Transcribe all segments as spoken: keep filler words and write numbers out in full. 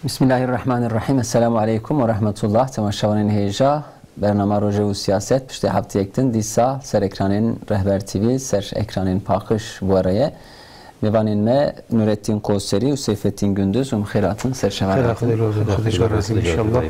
Bismillahirrahmanirrahim. Esselamu aleykum ve rahmetullah. Temaşevanên hêja, bernama Roje û Siyaset piştê hefteyek din dîsa ser ekranên Rehber T V, ser ekranên paqij bu re ye. Mêvanên me Nurettin Koserî û Seyfettin Gündüz, hûn bi xêr hatin ser şeva re hatin. Xêr hatin, Xwedê ji we razî, inşallah.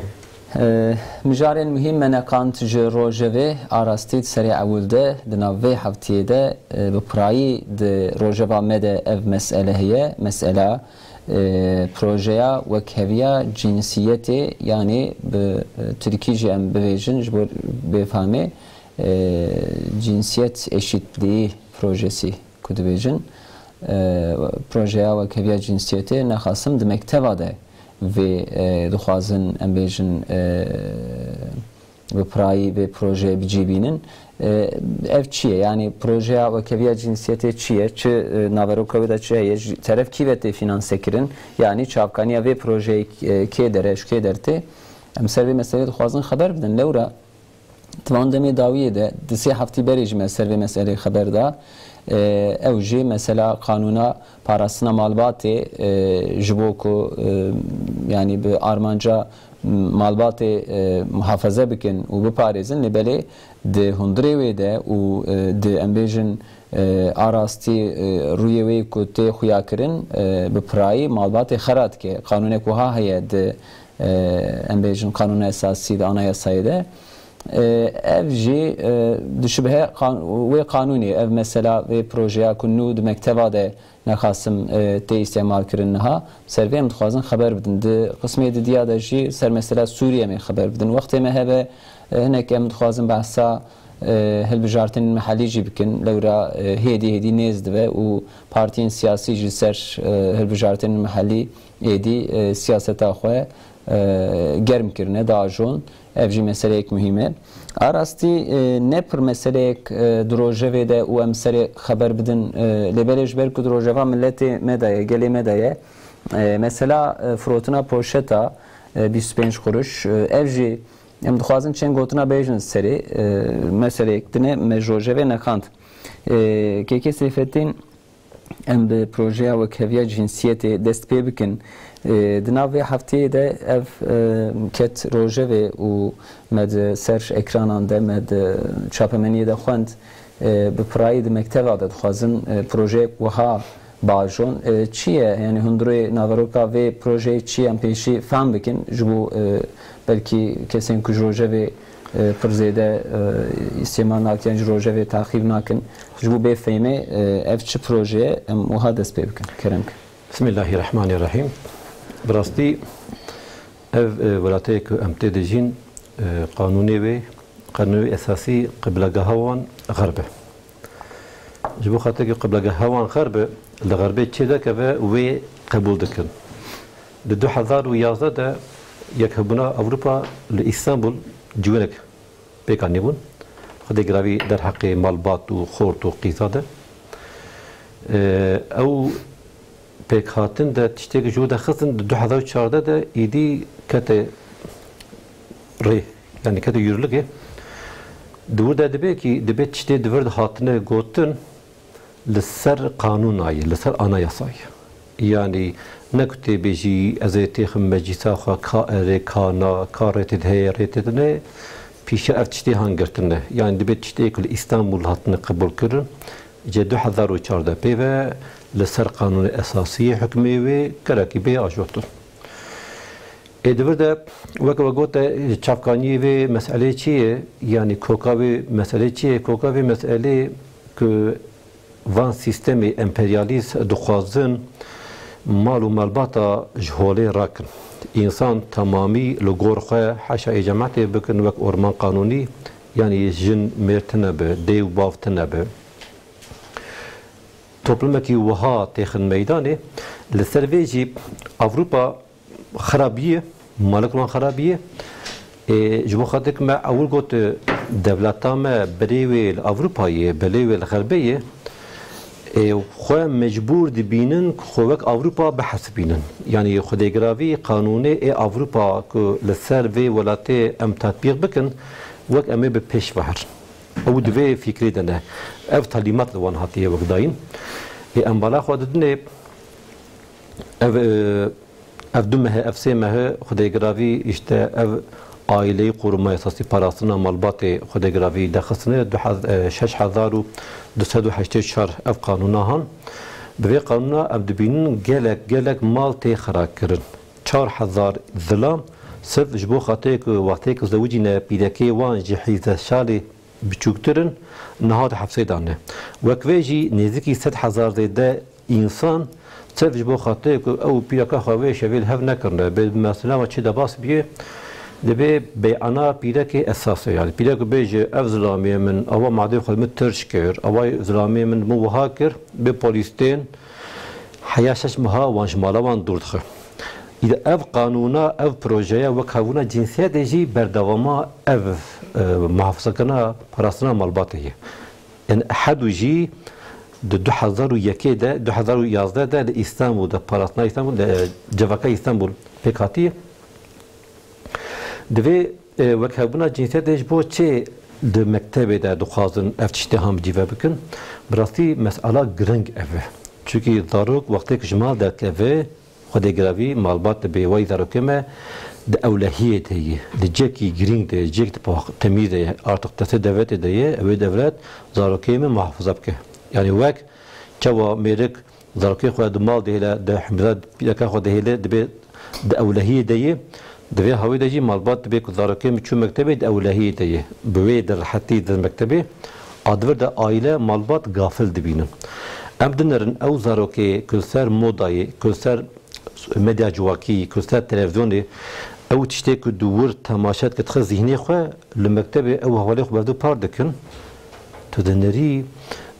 Ee, mijarên muhîm me neqand ji rojevê. A rastî di serê ewil de, di nav vê heftiyê de, e, bi pirayî di rojeva me de ev mesele heye. Mesela, e, projeya wekheviya cinsiyetê, yanî bi, e, tirkî jî em bibêjin, ji bo bêfamê, e, cinsiyet eşitliği projesi ku dibêjin. E, projeya wekheviya cinsiyetê, nexasim di mekteva de vê, e, dixwazin, em bêjin, e, bi pirayî vê projeyê bi cî bînin. E, ev çi ye? Yanî projeya wekheviya cinsiyetê çi ye? Çi, e, naveroka wê de çi heye? Ji teref kî ve tê fînansekirin? Yanî çavkaniya vê projeyê, e, kê dere, ji kê dertê? Em ser vê meseleyê dixwazin xeber bidin. Lewra di van demê dawiyê de, di sê heftî berê jî me ser vê meseleyê xeber da. E, ew jî mesela qanûna parastina malbatê, e, ji bo ku, e, yanî bi armanca malbatê, e, muhafaze bikin û biparêzin, lê belê di hundirê wê de û, e, di, em bêjin, e, a rastî, e, rûyê wê ku tê xuyakirin, e, bi pirayî malbatê xera dike. Qanûnek wiha heye di, e, em bêjin, qanûna esasî, di anayasayê de. E, ev jî, e, dişibihe qan-, wê qanûnê, ev mesela vê projeya ku nû di mekteva de nexasim, e, tê îstîmalkirin niha. Ser vê em dixwazin xeber bidin. Di qismê didiya de jî ser mesela Sûriyê em ê xeber bidin. Wextê me hebe, e, hinek em dixwazin behsa, e, hilbijartinên mehellî jî bikin. Lewra, e, hêdî hêdî nêz dibe û partiyên siyasî jî ser, e, hilbijartinên mehellî êdî, e, siyaseta xwe, e, germ kirine, diajon. Ev jî meseleyek muhîm e. A rastî, e, ne pir meseleyek, e, di rojevê de û em serê xeber bidin, e, lê belê ji ber ku di rojeva miletê me de ye, gelê me de ye. E, mesela, e, firotina poşeta, e, bîst û pênc quruş, e, ev jî em dixwazin çend gotina bêjin serê, e, meseleyek din e me ji rojevê neqand. E, Kêkê Seyfettin, em bi projeya wekheviya cinsiyetê dest pê bikin. Ê, di nav vê hefteyê de ev, e, ket rojevê û me di ser ekranan de, me di çapemeniyê de xwend. Ê, bi pirayî di mekteva de dixwazin, e, projeyek wiha biajon. E, çi ye? Yanî hundirê naveroka vê projeyê çi ye? Em pêşî fehm bikin. Ji bo, e, belkî kesên ku ji rojevê e, pir zêde, e, îstîmal nakin, ji rojevê taqîb nakin. Ji bo bê fehmê, e, ev çi proje ye, em wiha dest pê bikin. Kerem ke. Bismillahirrahmanirrahim. Bi rastî ev, e, welateyê ku em tê dijîn, e, qanûnê wê, qanûnê wê esasî qiblegeha wan xerb e. Ji bo xatir ku qiblegeha wan xerb e, li xerbê çê derkeve wê qebûl dikin. Di du hezar û yazdeh de Yekhebûna Ewropa li Îstanbul ciwanek pêk anîbûn. Xwedê giravî derheqê malbat û xort û qîza de. Ew pêkhatin de tiştêk ji wê de xistin, di du hezar û çardeh de êdî kete rê, yanî kete yürürlüge. Di wir de dibê kî, dibê tiştê di vir de hatine gotin, li ser qanûna ye, li ser anayasa ye. Yanî ne ku tê bêjî, ez ê têxim meclîsa xwe, ka erê, ka na, ka rêtê de heye, rêtê de ne, pîşe ev tiştê han girtine. Yanî dibê tiştê ku li Îstanbul hatine qebûlkirin, ji du hezar û çardeh pê ve li ser qanûnê esasî yê hukmê wê gerekî bê ajotin. Ê di vir de, weke we gote, çavkaniyê vê meselê çi ye? Yanî koka vê meselê çi ye? Koka vê meselê ku van sîstemê emperyalîst dixwazin mal û malbata ji holê rakin. Însan temamî li gor xwe heşa ê cematê bikin wek orman qanûnî, yanî jin mêr tune be, dê û bav tune be. Toplumekî wiha têxin meydanê, li ser vê jî Ewropa xera bîye, malik wan xera bîye. Ê, ji bo xatir ku me ewil got, dewleta me berê wê li Ewropa ye, berê wê li xerbê ye, ê, xwe mecbûr dibînin ku xwe wek Ewropa bihesibînin. Yanî xwedêgiravî qanûnê ê Ewropa ku li ser vê welatê em tatbîq bikin, wek em ê bi pêş ve herin. Ew di vê fikrê de ne. Ev talîmat li wan hatiye wek dayîn. Ê, em bala xwe didinê, ev, e, Ev du mehe, ev sê mehe Xwedê giravî, îşte ev aileyî qoruma esasî, parastina malbatê Xwedê giravî derxistine, du hez-, e, şeş hezar û du sed û heştê çar ev qanûna han. Bi vê qanûna em dibînin gelek, gelek mal tê xira kirin. Çar hezar zilam sirf ji bo xatirê ku wextê ku zewicîne pîrekê wan ji hîzdeh salî biçûktir in, niha di hefsê de ne. Wek vê jî nêzîkî sed hezar zêde însan sirf ji bo xatirê ku ew pîreka xwe vê şevê li hev nekirine. Bê mesela me çi de bas biyê, dibê beyana pîrekê esas e. Yani pîrek bêje, ev zilamiyê min, ewa madê xwe min tirş kir, ewa zilamiyê min min wiha kir, bê polîs tên, heya şeş meha wan ji mala wan dûr dixe. Îde ev qanûna, ev projeya wek hebûna cinsiyetê jî berdewama ev, e, muhafazakirina parastina malbatê ye. Yani hedû jî di du hezar û yekê de, du hezar û yazdeh de li Îstanbul de, parastina Îstanbul de, e, civaka Îstanbul pêk hatiye. Divê, e, wekhevbûna cinsiyetê ji bo çi di mektebê de dixwazin ev tiştê han bi cî ve bikin? Bi rastî mesela giring ev e. Çunkî zarok wextê ku ji mal derkeve, Xwedê giravî malbat dibê, wey zarokê me di ewlehiyê de ye, di cihekî girîng de ye, cihek di pax-, temîz de ye, artık destê devletê de ye, ew ê devlet zarokê me muhafaza bike. Yani wek çawa mêrik zarokê xwe di mal dihêle, di hemîza pîreka xwe dihêle, dibê di ewlehiyê de ye. Di vê hawî de jî malbat dibê ku zarokê min çû mektebê, di ewlehiyê de ye. Bi wê di rehetî di mektebê, a di vir de aîle malbat gafil dibînin. Em dinerin ew zarokê ku li ser modayê, ku li ser medya civakî, ku li ser televîzyonê, ew tiştê ku di wir temaşe dike dixe zîhnê xwe, li mektebê ew hevalê xwe berdû par dikin. Tu dinirî,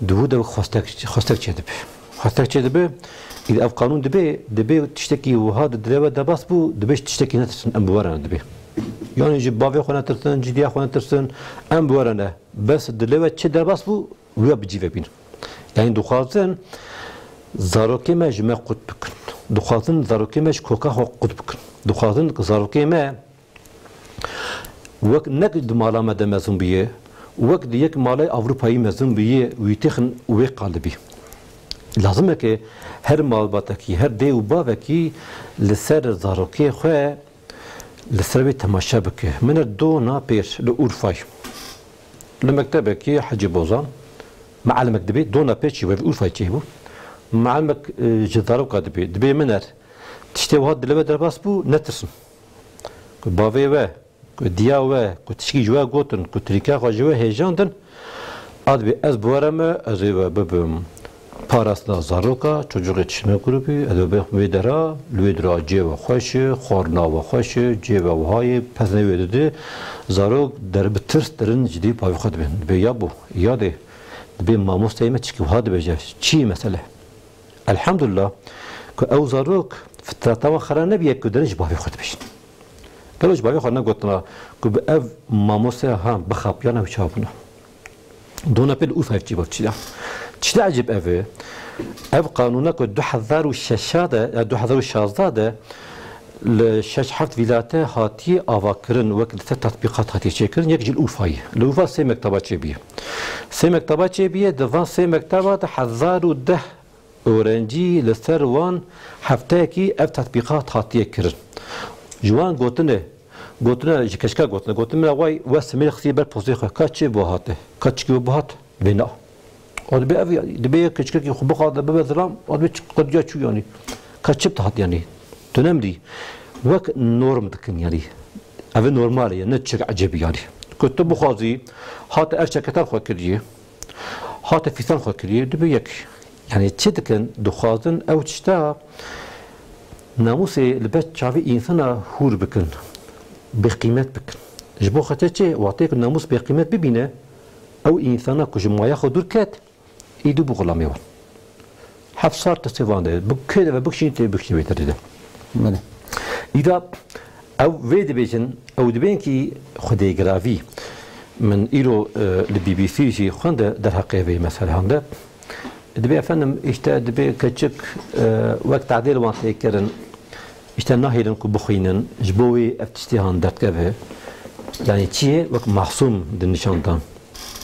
di wir de wek xwestek, xwestek çêdibe. Xwestek çêdibe, î ev qanûn dibe, dibe tiştekî wiha di dilê we derbas bû, dibe ji tiştekî netirsin, em bi we re ne dibe. Yani ji bavê xwe netirsin, ji diya xwe netirsin, em bi we re ne. Bes dilê we çi derbas bû, wê bi cî ve bînin. Yani dixwazin zarokê me ji me qut bikin. Dixwazin zarokê me ji koka xwe qut bikin. Dixwazin zarokê me wek ne di mala me de mezin bûye, wek di yek malay Ewropayî mezin bûye, wî têxin wê qal dibî. Lazim e ke her malbatekî, her dê û bavekî li ser zarokê xwe, li ser wê temaşe bike. Min e dona pêr li Urfayê. Li mektebekî Hecî Bozan, mealimek dibê, dona pêr çî we Urfayê çêbû. Mealimek, e, ji zaroka dibê, dibê min er, tiştê wiha dilê we derbas bû, netirsin. Ku bavê we, ku diya we, ku tişkî ji we gotin, ku trîka xwe ji we hêjandin, a dibê ez bi we re me, ez ê we bibim parastina zaroka, çocuğê çişme grubî, ez ê bêxim wê dera, li wê dera cê we xweş e, xwarina we xweş e, cê we wiha ye, pezine wê didi, zarok der bi tirs derin ji dî bavê xwe dibên. Dibê ya bo, ya dê, dibê mamosteyê me çikî wiha dibêje, çi ye mesele? Elhamdulillah ku ew zarok fitreta wan xera nebiye ku derin ji bavê xwe dibêjin. Gelo ji bavê xwe negotina ku bi ev mamoste han bixapiyana ew çawa bûna? Dona pê li Urfayê çi bak çi da? Çi de ecêb ev e? Ev qanûna ku du hezar û şeş de, ya du hezar û şazde de li şeş heft vîlayete hatiye avakirin, wek li ser tatbîqat hatiye çêkirin, yek jî li Urfayê. Li Urfa sê mekteba çêbûye. Sê mekteba çêbûye, di van sê mekteba de hezar û deh Öğrencî li ser wan hefteyekî ev tetbîqat hatiye kirin. Ji wan gotine, gotine ji keçika gotine, gotine min re way we simêl xistî ber postê xwe, ka çi bo hate, ka çikî we bo hat, vê na. O dibê ev, dibê yek keçikekî xwe bixwaze bibe zilam, o dibê çi qediya çû yanî. Ka çi bi hat yanî. Tu nemrî. Wek norm dikin yanî. Ev normal e, ne çi ecêb yanî. Ku tu bixwazî, hate ev çeketan xwe kiriye. Hate fîsan xwe kiriye, dibe yek. Yani çi dikin? Dixwazin ew tişta namûsê li ber çavê însana hûr bikin, bêqîmet bikin. Ji bo xatir çi? Wextê ku namûs bêqîmet bibîne, ew însana ku ji maya xwe dûr ket, î dû bi xulamê wan. Heft sal tu sêvan de, bi kê de ve bikişînî tê bikişînî wê derê de. Belê. Îda ew vê dibêjin, ew dibên kî Xwedê giravî. Min îro, e, li B B C jî xwend derheqê vê meselehan de. Dibê efendim, îşte dibê keçik, e, wek tadêl wan tê kirin, îşte nahêlin ku bixwînin, ji bo wê ev tiştê han derdikeve. Yani çi ye? Wek masûm di nîşan dan.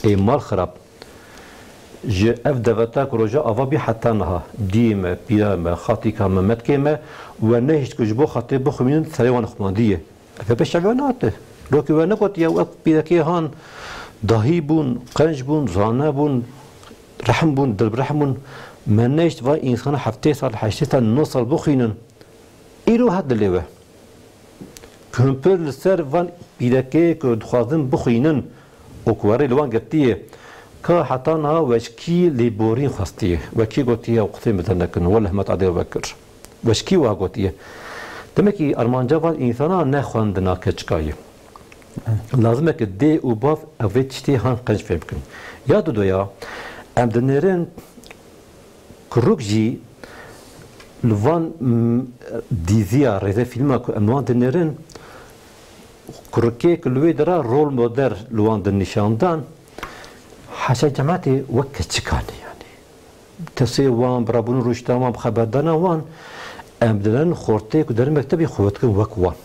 Ê mal xirab. Ji ev deveta ku roja ava bî heta niha, diyê me, pîra me, xatîka me, metkê me, we nehişt ku ji bo xatirê bixwînin, serê wan xumandî ye. Ev pêşeviya nate. Rokî we negotiye, ew pîrekê han dahî bûn, qenc bûn, zane bûn, rehm bûn, dilbireh bûn. Me nehişt va însana heftê sal, heştê sal, nod sal bixwînin. Îro hat dilê we. Ku hûn pir li ser van pîrekê ku dixwazin bixwînin û ku werê li wan girtiye, ka heta niha we ji kî lêborîn xwestiye? We kî gotiye ew qisê min dernekin, wele hema tadê we kir? We ji kî wiha gotiye? Demekî armanca van însana ne xwendina keçika ye. Lazim e ku dê û bav ev vê tiştê han qenc fêm bikin. Ya dudoya, em dinêrin, kuruk jî li van, m, dîziya rêzefîlma ku em wan dinêrin, kurikê ku li wê dera rol model li wan din nîşan dan, haşa cemaetê wek keçikan e yani. Tesê wan, birabûn rûşta wan, bi xeberdana wan, em dinerin xortê ku derin mektebê xwe dikin wek wan.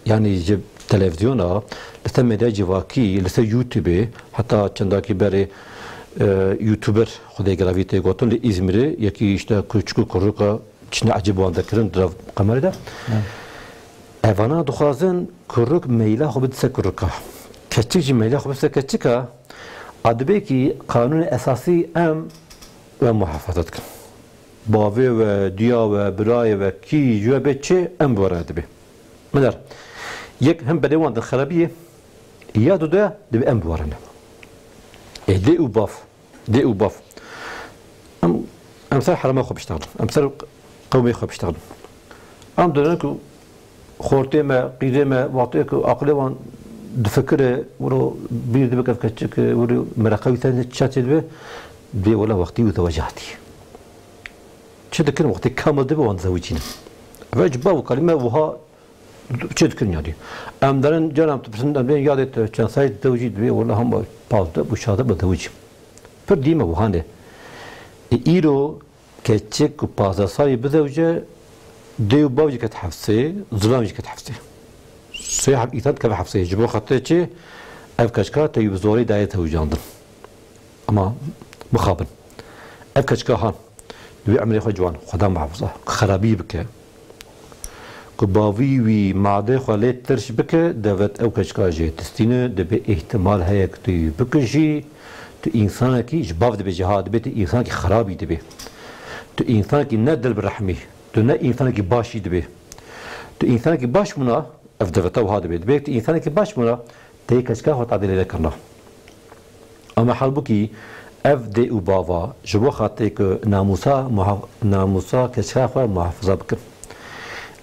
Yanî ji televîzyona, li ser medya civakî, li ser YouTubeê, heta çendakî berê, e, YouTuber, Xwedê geravî tê gotin, li Îzmîrê yekî işte kûçik û kurika çine ecêb wan dikirin di nav kamerê de. Evet. Evana dixwazin kurik meyla xwe bide ser kurika. Keçik jî meyla xwe bide ser keçika, a dibê kî qanûnê esasî em, em muhafaza dikin. Bavê we, diya we, birayê we, kî ji we bê çi, em bi we re dibê. Min der, yek hem berê wan din xerabiyê, ya dude dibê em bi we re ne. Ê dê û bav, dê û bav. Em, em ser herema xwe biştexilin, em ser qewmê xwe biştexilin. Em dibêjin ku xortê me, qîzê me, wextê ku aqilê wan difikire, wiro bîr dibe ku ev keçik, wiro mereqe wî te çi çê dibe, dibê wela wextî wî zeweca hatî. Çi dikin wextê kamil dibe wan dizewicînin. Ev ji bav û kalî me wiha çi dikin yanî. Em derin caran em dipirsin, em dibên yadê te çend salî dizewicî, dibê wela hema pazdeh bû, şazdeh bû dizewicî. Pir dî me wiha ne. Ê îro keçik ku pazdeh salî bizewce, dê û bav jî ket hefsê, zilam jî ket hefsê. Sê heb îta dikeve hefsê. Ji bo xatirê çi? Ev keçika te wî bi zorê daye tewicandin. Ama mixabin. Ev keçika han, di wê emrê xwe ciwan, Xweda muhafaza, xerabî bike, ku bavî wî madê xwe lê tirş bike, dewlet ew keçika jê distîne, dibê îhtimal heye ku tu wî bikujî, tu însanekî, ji bav dibê jî ha, dibê tu însanekî xerabî dibê. Tu însanekî ne dil bi rehmî, tu ne însanekî başî dibê. Tu însanekî baş bûna, ev deveta wiha dibê. Dibê tu însanekî baş bûna, tê keçika xwe tadê lê nekirina. Ama halbûkî ev dê û bava ji bo xatirê ku namûsa muha-, namûsa keçika xwe muhafaza bikin,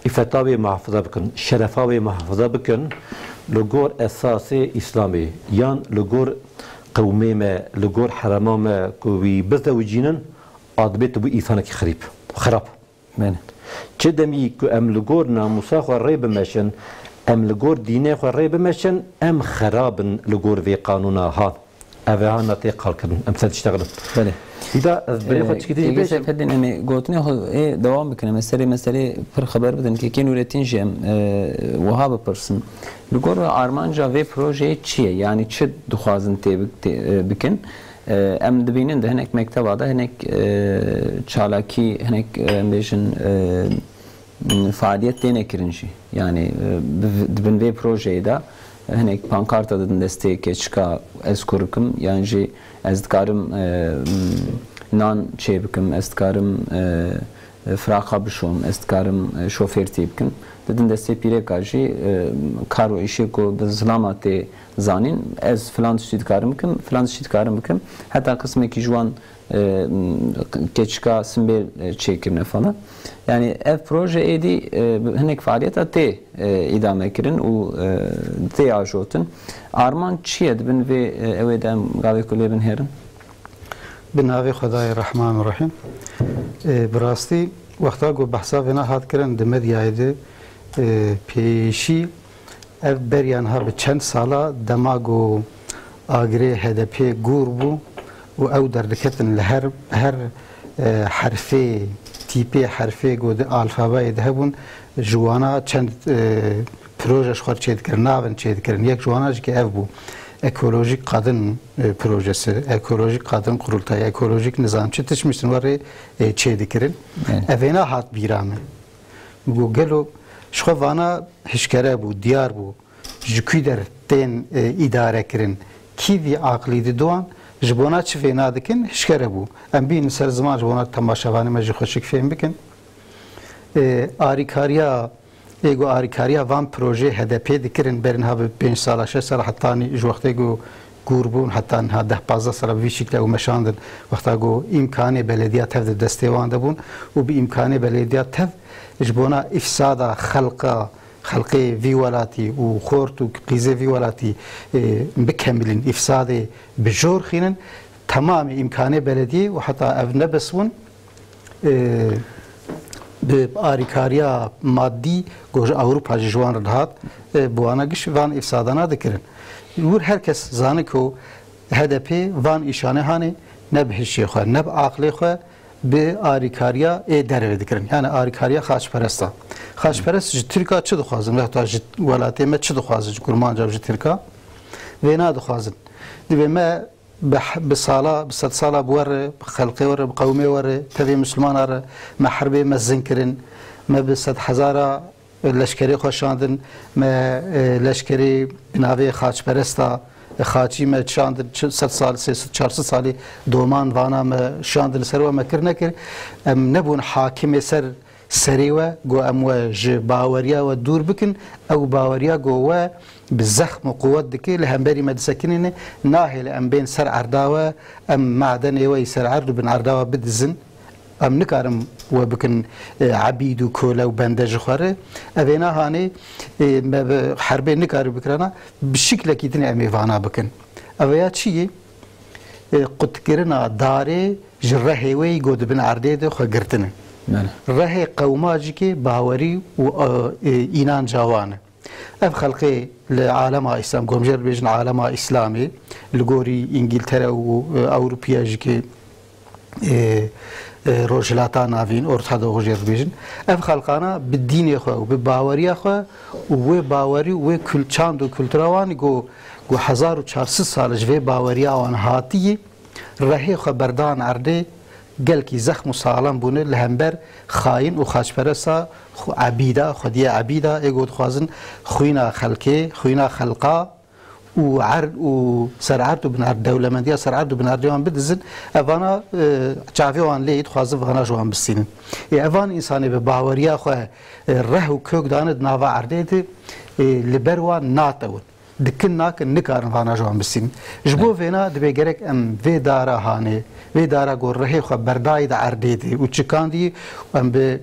îfeta wê muhafaza bikin, şerefa wê muhafaza bikin, li gor esasê Îslamê yan li gor qewmê me, li gor herema me ku wî bizewicînin, a dibê tu bû însanekî xerîb, xerab. Belê. Çi demî ku em li gor namûsa xwe rê bimeşin, em li gor dînê xwe rê bimeşin, em xerab in li gor vê qanûna han. Ev ê han tê qalkirin. Em ser diştexilin. Belê. Îda ez berê xwe Ee, çikî dî Ege bêjim. Seyfeddin, em ê gotinê xwe ê dewam bikin. Em ê serê meselê pir xeber bidin. Kekê Nûretîn jî em, e, wiha bipirsin. Li gor armanca vê projeyê çi ye? Yanî çi dixwazin tê bik-, tê, e, bikin? E, em dibînin di hinek mekteba de hinek, e, çalakî, hinek, e, em bêjin, e, faaliyet têne kirin jî. Yanî, e, bi-, di bin vê projeyê de hinek pankarta didin destê keçika ez kurik im, yan jî ez dikarim, e, nan çê bikim, ez dikarim, e, e, firaqa bişom, ez dikarim, e, şofêrtî bikim. Didin destê pîreka jî, e, kar û îşê ku bi zilama tê zanîn, ez filan tiştî dikarim bikim, filan tiştî dikarim bikim. Heta qismekî ji wan, e, keçika simbêl, e, çêkirine falan. Yanî ev proje êdî, e, bi hinek faaliyeta tê, e, îdame kirin û, e, tê ajotin. Armanc çi ye? Di bin vê, e, ew ê de em gavê ku lê binihêrin. Bi navê Xwedayê Rehman û Rehîm. E, bi rastî, wexta ku behsa vêna hat kirin di medyayê de, e, pêşî ev beriya niha bi çend sala dema ku agirê H D P gûr bû û ew derdiketin li her, her, e, herfê, tîpê herfê ku di alfabeyê de hebûn, ji wana çend, e, proje ji xwe re çêdikirin, navin çêdikirin. Yek ji wana jî ki ev bû. Ekolojik kadın, e, projesi, ekolojik kadın kurultayı, ekolojik nizam çi tişmiştin warê, e, çê dikirin. Evet. Evêna hat bîra min. Got, gelo ji xwe vana hişkere bû, diyar bû. Ji kû der tên, e, îdare kirin? Kî vî aqlî didiwan? Ji bona çi vêna dikin? Hişkere bû. Em bînin ser ziman ji bona temaşevanê me jî xweşik fêm bikin. E, arîkariya, ê ku arîkariya van projeyê H D P dikirin, beriha bi pênc sala, şeş sala hetanî ji wextê ku kûr bûn, heta niha deh pazdeh sala bi vî şiklê ew meşandin, wexta ku îmkanê belediya tev di destê wan de bûn û bi îmkanê belediya tev ji bona îfsada xelqa, xelqê vî welatî û xort û qîzê vî welatî, e, bikemilin, îfsadê bi jor xînin, temamê îmkanê belediyê û heta ev nebes bûn, e, bi arîkariya madî ku ji Ewropa jî ji wan re dihat, e, bi wana giş van îfsadana dikirin. Wir her kes zane ku H D P van îşanê hanê ne bi hişê xwe, ne bi aqlê xwe, bi arîkariya ê derve dikirin. Yani arîkariya xaçperesta. Xaçperest ji Tirka çi dixwazin? Vexta ji welatê me çi dixwazin? Ji kurmanca ji Tirka vêna dixwazin. Divê me bi, bi sala, bi sed sala bi we re, bi xelqê we re, bi qewmê we re, tevê Mislimana re me herbê mezin kirin. Me bi sed hezara leşkerê xwe şandin. Me, e, leşkerê bi navê xaçperesta, e, xaçî me şandin. Çi-, sed sal, sê sed, çar sed salî doman vana me şandin. Ser we me kir nekir. Em nebûn hakimê ser serê we, got em we ji baweriya we dûr bikin, ew baweriya got we bi zexm û quwet dike, li hemberî me disekinîne, nahêle em bên ser erda we, em madenê we yî ser erd û bin erda we bidizin. Em nikarin we bikin, e, ebîd û kole û bende ji xwe re. Evêna hanê, e, me bi herbê nikarî bikirana, bi şiklekî din em ê vana bikin. Ev ya çi ye? E, qutkirina darê ji rehê wê yî ku di bin erdê de xwe girtine. Belê. Rehê qewma jî kê bawerî û, e, e, înanca wan e. Ev xelqê li alema Îslam, ku em jê re dibêjin alema Îslamê, li gorî Îngîltere û, e, Ewropiya jî kê, e, e, Rojhilata Navîn, Orta Doğu jê re dibêjin. Ev xelqana bi dînê xwe û bi baweriya xwe û wê bawerî û wê kul-, çand û kultura wan ku, ku hezar û çar sed sal ji vê baweriya wan hatiyî, rehê xwe berdan erdê, gelkî zexm û saxlem bûne li hember xayîn û xaçperesa xwe ebîda, xwediyê ebîda, ê ku dixwazin xwîna xelkê, xwîna xelqa û erd û ser erd û bin erd, dewlemendiya ser erd û bin erdê wan bidizin, evana, e, çavê wan lê dixwazin vana ji wan bistînin. Ê evan însanê bi baweriya xwe, e, reh û kök dane di nava erdê de, e, li ber wan natewin. Dikin nakin, nikarin vana ji wan bisînin. Ji bo vêna divê gerek em vê dara hanê, vê dara ku rihê xwe berdayî di erdê de û çikandî, em bi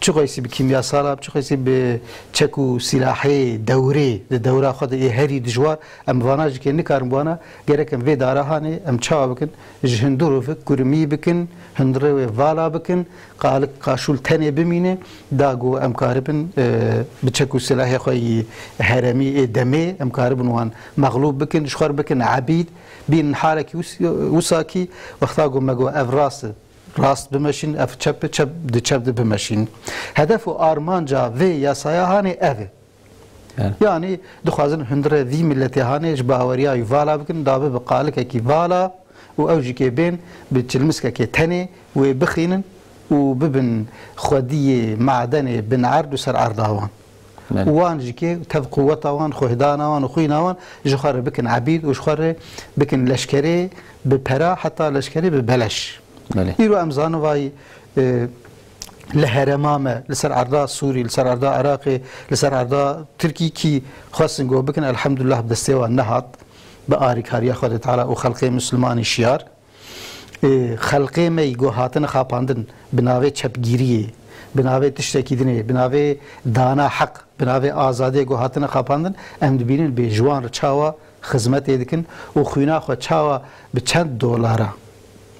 çi qeysî bi kîmyasala, bi çi qeysî bi çek û sîlahê dewrê, di dewra xwe de ê herî dijwar, em vana jî kê nikarin bi wana, gerek em vê dara hanê, em çawa bikin? Ji hundirê ve kurmî bikin, hundirê wê vala bikin, qalik qaşûl tenê bimîne, da ku em karibin, e, bi çek û silahê xwe yî heremî ê demê, em karibin wan mexlûb bikin, ji xwe re bikin ebîd, bînin halekî wis-, wisa kî wexta ku me got ev rast e, rast bimeşîn, ev çep e, çep di çep de bimeşîn. Hedef û armanca vê yasaya hanê ev e. Yani. Yanî dixwazin hundirê vî miletê hanê ji baweriya wî vala bikin, da bibe qalikekî vala û ew jî kê bên bi çilmiskekê tenê wê bixînin û bibin xwediyê madenê bin erd û ser erda wan. Belê. Û wan jî kê tev quweta wan, xwehdana wan û xwîna wan ji xwe re bikin ebîd û ji xwe re bikin leşkerê bi pera, heta leşkerê bi beleş. Belê. Îro em zanin vay, e, li herêma me, li ser erda Sûrî, li ser erda Iraqê, li ser erda Tirkî kî xwestin ku bikin, elhamdulillah bi destê wan nehat, bi arîkariya Xwedê Teala û xelqê Mislimanî şiyar. E, xelqê me yî ku hatine xapandin bi navê çepgîriyê, bi navê tiştekî dinê, bi navê dana heq, bi navê azadiyê ku hatine xapandin, em dibînin bê ji wan re çawa xizmetê dikin û xwîna xwe çawa bi çend dolara,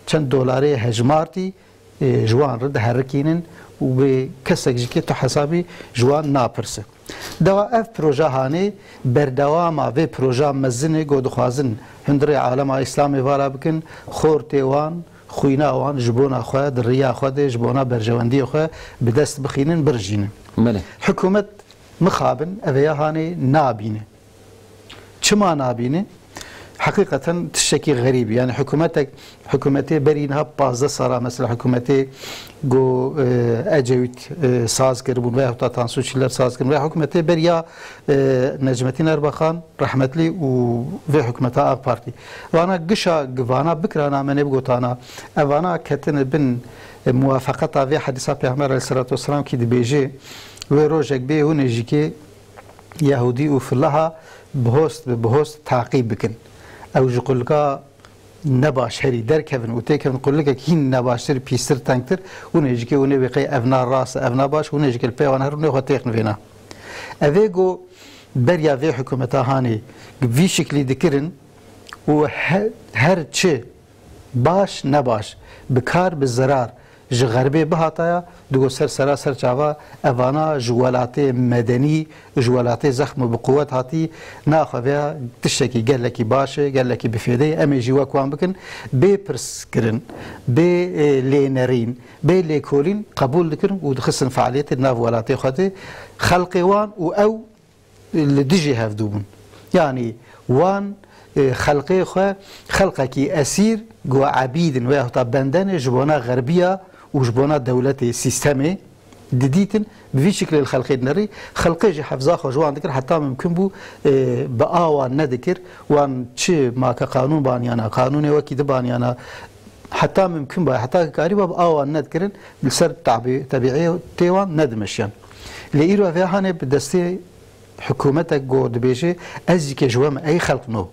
çend dolarê hejmartî, e, ji wan re diherikînin û bi kesek jî kê tu hesabî ji wan napirse. Dewa ev proje hanê berdewama vê proja mezin e ku dixwazin hundirê alema Îslamê vala bikin, xortê wan, xwîna wan ji bona xwe, di riya xwe de ji bona berjewendiyê xwe bi dest bixînin, birijînin. Belê. Hikûmet mixabin ev ya hanê nabîne. Çima nabîne? heqîqeten tiştekî xerîb. Yani hikûmetek, hikûmetê berî niha pazdeh sala, mesela hikûmetê ku, e, Ecevît, e, saz kiribûn veya heta Tansu Çiller saz kiribûn veya hikûmetê beriya, e, Necmetîn Erbakan rehmetlî û vê hikûmeta AK Partî. Vana gişa givana bikirana me nebigotana. Evana ketine bin, e, muwafaqeta vê hedîsa Pêxember aleyhisselatu vesselam kî dibêje, wê rojek bê hûn ê jî kê Yehûdî û filaha bihost bi bihost taqîb bikin. Ew ji qulika nebaş herî derkevin û têkevin qulikek hîn nebaştir, pîstir, tengtir, hûn ê jikê hûn ê wê qey ev na rast e, ev na baş, hûn ê jikê li pê wan her hûn ê xwe têxin vêna. Evê ku beriya vê hikûmeta hanê vî şiklî dikirin û he-, her çi baş nebaş, bi kar bi zerar ji xerbê bihataya, digo ser sera ser çava evana ji welatê medenî, ji welatê zexm û bi quwet hatî, naxwe veya tiştekî gelekî baş e, gelekî bi fêde ye, em ê jî wek wan bikin, bê pirs kirin, bê, e, lênerîn, bê lêkolîn qebûl dikirin û dixistin fealiyetê di nav welatê xwe de. Xelqê wan û ew li dijî hevdû bûn. Yanî wan, e, xelqê xwe, xelqekî esîr, ku ebîd in veya heta bende ne ji bona xerbiya û ji bona dewletê, sîstemê didîtin, bi vî şiklê li xelqê dinerî. Xelqê jî hefza xwe ji wan dikir, heta mimkun bû, e, bi a wan nedikir. Wan çi make qanûn baniyana, qanûnê wekî di baniyana, heta mimkun ba, heta ki karîba bi a wan nedikirin, li ser tabî-, tebîetê wan nedimeşiyan. Lê îro vê hanê bi destê hikûmetek ku dibêje, ez jî ke ji we me, ey xelq no.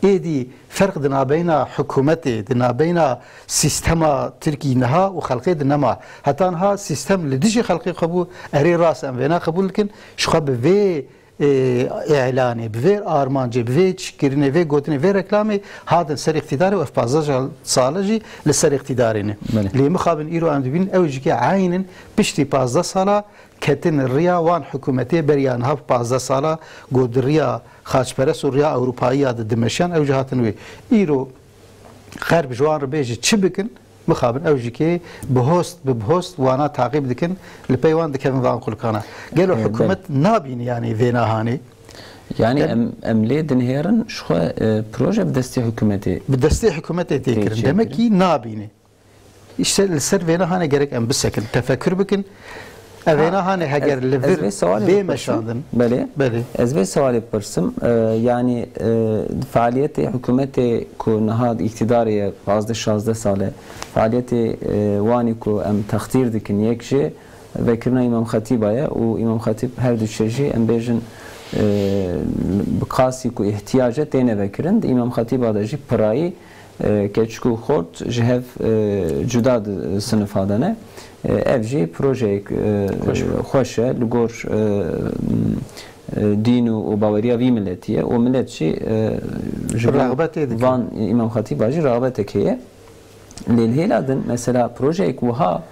Êdî ferq di nabeyna hikûmetê, di nabeyna sîstema Tirkî niha û xelqê di nema. Heta niha sîstem li dijî xelqê xwe bû, erê rast em vêna qebûl dikin, ji xwe bi vê, e, îlanê, bi vê armancê, bi vê çikirinê, vê gotinê, vê reklamê hatin ser îqtîdarê û ev pazdeh sale jî li ser îqtîdarê ne. Belê. Lê mixabin îro em dibînin, ew jî ke eynin piştî pazdeh sala ketin riya wan hikûmetê beriya niha bi pazdeh sala ku di riya xaçperest û riya Ewropayiya de dimeşiyan, ew jî hatin wê. Îro Xerb ji wan re bêje çi bikin, mixabin ew jî kê bihost bi bihost wana taqîb dikin, li pey wan dikevin van qulikana. Gelo E, hikûmet belê. nabîne yanî vê nahanê? Yani Em em, em lê dinihêrin ji xwe, e, proje bi destê hikûmetê Bi destê hikûmetê tê tê kirin. Demek çêkirin. kî nabîne. Îşte li ser vêna hanê gerek em bisekin, tefekkür bikin. Ev Ha, vêna hanê heger ez, li ez vir vê sewalê bê bipirsim. meşandin. Belê. Belê. Ez vê sewalê bipirsim. E, yani, e, faaliyetê hikûmetê ku niha di îktîdarê ye, pazdeh şazdeh sal e, faaliyetê, e, wanî ku em textîr dikin, yek jê vekirina Îmam Xetîba ye û Îmam Xetîb her du çe jî em bêjin, e, bi qasî ku îhtiyac e têne vekirin. Di Îmam Xetîba de jî pirayî e, keçik û xort ji hev, e, cuda di sinifa de ne. E, ev jî projeyek, e, Xweş. xweş e. Li gor, e, e, dîn û, û baweriya vî miletî ye. Û milet jî, e, ji bo Rexbetê dike. van Îmam Xetîba jî rexbetek heye. Lê li hêla din, mesela projeyek wiha,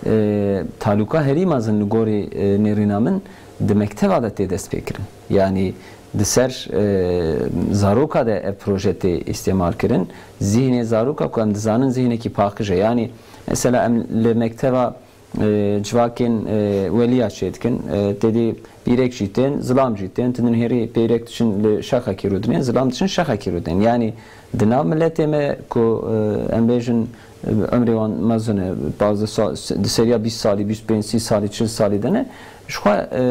e, talûka herî mezin li gorî, e, nêrîna min di mekteva de tê destpêkirin. Yanî di ser, e, zaroka de ev proje tê îstêmal kirin. Zîhnê zaroka ku em dizanin zîhnekî paqij e. Yanî mesela em li mekteva, e, civakên, e, weliya çêdikin. E, têdî pîrek jî tên, zilam jî tên. Tu dinihêrî pîrek diçin li şexekî rûdinên, zilam diçin şexekî rûdinên. Yanî di nav miletê me ku, e, em bêjin, e, emrê wan mezin e, pazdeh sal, di seriya bîst salî, bîst pênc, sî salî, çil salî de ne. Ji xwe, e,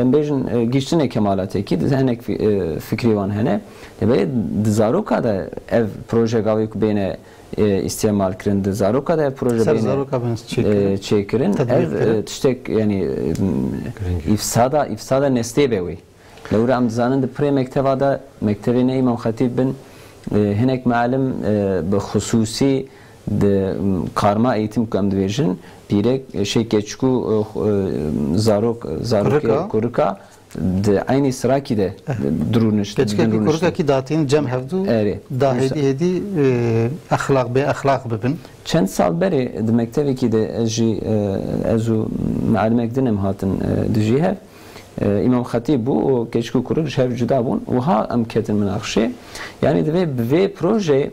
em bêjin, e, gihiştinê kemalatekî, di hinek fi-, e, fikrê wan hene. Lê belê di zaroka de ev proje gavê ku bêne, e, îstêmal kirin, di zaroka de ev proje Ser bêne, zaroka bên çêkirin. e, çêkirin. Tedbîq Ev, kirin. e, tiştek, yanî, e, Giring e. îfsada, îfsada nestê be wê. Lewra em dizanin di pirê mekteva de, mektevê ne Îmam Xetîb bin, e, hinek mealim, e, bi xusûsî di, m, karma eğitim ku em dibêjin, pîrek, e, şey keçik û, e, xu-, e, zarok, zarokê Kurika. kurika di eynî sirakî de Eh. dirûniş-, Keçikekî dinrûniştin. kurikekî datîn cem hevdû Erê. da Însa- hêdî hêdî, e, exlaq bê exlaq bibin. Çend sal berê di mektevekî de ez jî, e, ez û mealimek din em hatin, e, dijî hev. E, Îmam Xetîb bû û keçik û kurik ji hev cuda bûn. Wiha em ketin minaqişê. Yanî divê bi vê projeyê,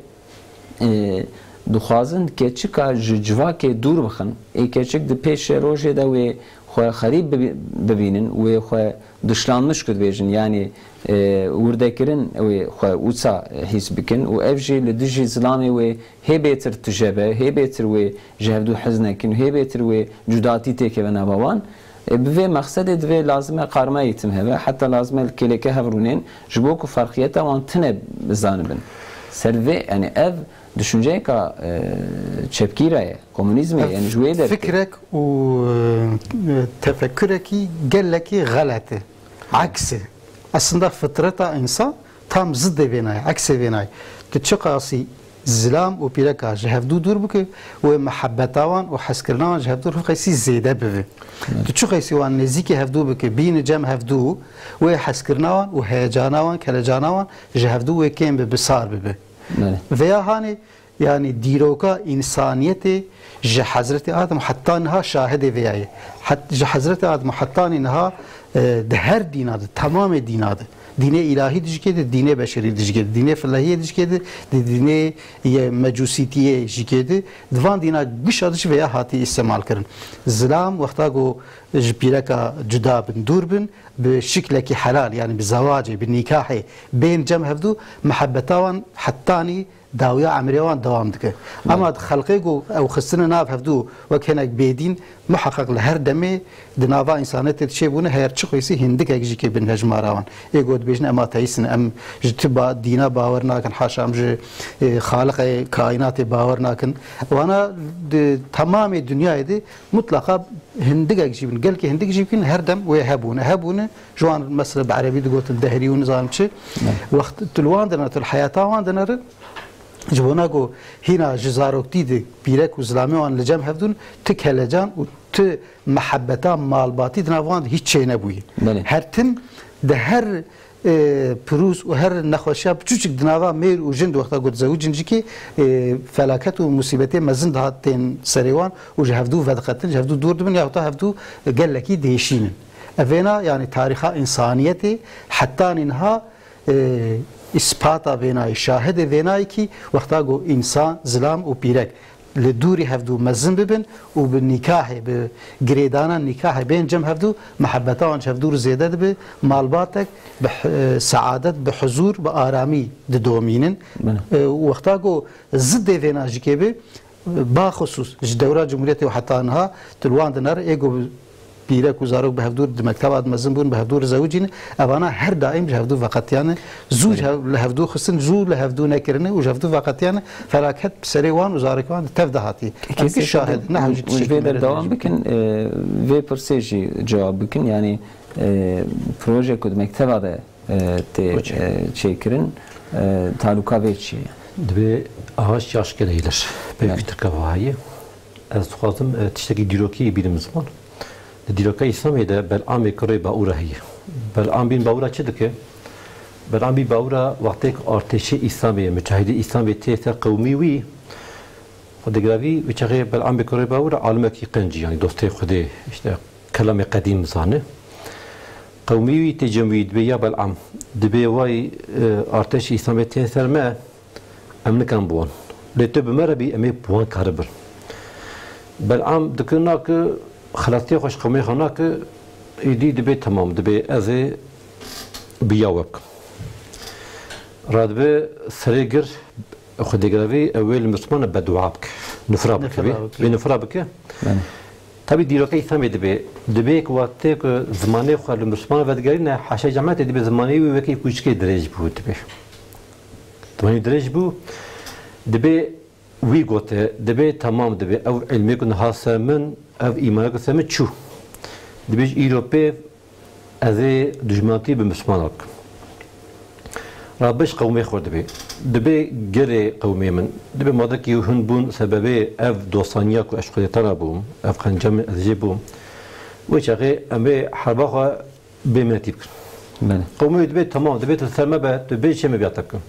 e, dixwazin keçika ji civakê dûr bixin. Ê keçik di pêşê rojê de wê xwe xerîb bibi-, bibînin, wê xwe dışlanmış ku dibêjin, yanî, e, wirdekirin wê xwe wisa hîs bikin û ev jî li dijî zilamê wê hê bêtir tije be, hê bêtir wê ji hevdû hez nekin û hê bêtir wê cudatî têkeve nava wan. E, bi vê mexsedê divê lazim e karma eğitim hebe, heta lazim e li kêleke hev rûnên, ji bo ku ferqiyeta wan tune bizanibin. Ser vê, yanî ev düşünceyeka, e, çepkî re ye, komunîzmê ye, yanî ji wê derê. Fikrek û, e, tefekurekî gelekî xelet e. Aks e. Aslında fitreta însan tam zidê vêna ye, eksê vêna ye. Tu çiqasî zilam û pîreka ji hevdû dûr bike, wê mihebeta wan û hezkirina wan ji hevdû rû qeysî zêde bibe. Evet. Tu çiqeysî wan nêzîkî hevdû bike, bîne cem hevdû, wê hezkirina wan û heyecana wan, kelecana wan ji hevdû wê kêm bibe, bi sar bibe. Belê. Veya hanê, yanî dîroka însaniyetê ji Hezretî Adem heta niha şahidê vêya ye. Het-, ji Hezretî Adem hetanî niha, e, di her dîna de, temamê dîna de, dînê îlahî dijikê de, dînê beşerî dijikê de, dînê filehiyê dijikê de, di dînê ye mecûsîtiyê jikê de, di van dîna gişa de jî vêya hatî îstemal kirin. Zilam wexta ku ji pîreka cuda bin, dûr bin, bi şiklekî helal, yanî bi zewacê, bi nîkahê, bên cem hevdû, mihebeta wan hetanî dawiya emrê wan dewam dike. Belê. Ema di xelqê ku ew xistine nav hevdû wek hinek bêdîn, muheqeq li her demê di nava însanetê de çêbûne, her çi xwîsî hindikek jî kê bin hejmara wan. Ê ku dibêjin em ateîst in, em ji ti ba-, dîna bawer nakin, haşa em ji, e, Xaliqê kaînatê bawer nakin. Wana di temamê dinyayê de mutlaqa hindikek jî bin, gelkî hindik jî bin, her dem wê hebûne. Hebûne, ji wan mesela bi erebî digotin dehrî û nizanim çi. Evet. Wext tu li wan dinere, tu li heyata wan dinere, ji bona ku hîna ji zaroktî de pîrek û zilamê wan li cem hevdûn, ti kelecan û ti mihebeta malbatî di nav wan de hîç çênebûye. Belê. Her tim di her, e, pirûz û her nexweşiya piçûçik di nava mêr û jin di wexta ku dizewicin jî kê, e, felaket û musîbetê mezin dihat tên serê wan û ji hevdû vediqetin, ji hevdû dûr dibin, yahûta hevdû gelekî diêşînin. Evêna, yanî tarîxa însaniyetê hetanî niha, e, îspata vênayê, şahidê vênayê kî wexta ku însan, zilam û pîrek li dûrî hevdû mezin bibin û bi nîkahê, bi girêdana nîkahê bên cem hevdû, mihebeta wan ji hevdû re zêde dibe, malbatek bi h-, e, seadet, bi huzûr, bi aramî didomînin. Belê. E, û wexta ku zidê vêna jî kê be, baxusûs ji dewra Cumhuriyetê û heta niha tu li wan dinere, ê ku pîrek û zarok bi hevdû di mekteba de mezin bûn, bi hevdû re zewicîne, evana her daîm ji hevdû veqetiyane, zû ji hev-, li hevdû xistin, zû li hevdû nekirine û ji hevdû veqetiyane, felaket bi serê wan û zarokê wan di tev de hatiye. Em kî şahid, ne hewce tiştekî. Vê de dewam bikin, e, vê pirsê jî cewab bikin, yanî, e, proje ku di mekteba de, e, tê, e, çêkirin, e, talûka vê çi ye? Divê aş yaş geleyler. Belê. Pêwîst dike vahayê. Ez dixwazim, e, tiştekî dîrokî bînim ziman. Di dîroka Îslamê de Belamê kurê Baûra heye. Belam bin Baûra çi dike? Belam bin Baûra wextê ku artêşê Îslamê, mucahidê Îslamê tê ser qewmî wî, Xwedê giravî, wî çaxê Belamê kurê Baûra alimekî qencî, yanî dostê Xwedê, işte, kelamê qedîm zane. Qewmî wî tê cem wî dibê, ya Belam, dibê way, e, artêşê Îslamê tên ser me, em nikan bi wan. Lê tu bi me re bî, em ê bi wan karibin. Belam dikir nake, xeletiyê xwe ji qewmê xwe nake, êdî dibê temam, dibê ez ê bi ya we bikim. Radibe serê gir, Xwedê giravî, ew ê li Mislimana bedua bike. Nifra bike. Nifra bike. Wê nifra bike. Belê. Tabî dîroka Îslamê dibê. Dibê ku wextê ku zimanê xwe li Mislimana vedigerîne, haşa cematê dibê zimanê wî wekî kûçikê dirêj bû dibê. Zimanê dirêj bû. Dibê wî gote, dibê temam dibê. Ev ilmê ku niha ser min, ev îmana ku ser min çû. Dibê ji îro pê ez ê dijmantî bi Mislimana bikim. Radibe ji qewmê xwe dibê. Dibê gelê qewmê min. Dibê madekî hûn bûn sebebê ev dostaniya ku ez ji Xwedê te re bûm, ev qenca min ez jê bûm. Wê çaxê em ê herba xwe bê minetî bikin. Belê. Qewmê wî dibê temam, dibê tu ser me be, tu bê çê me biya te bikim.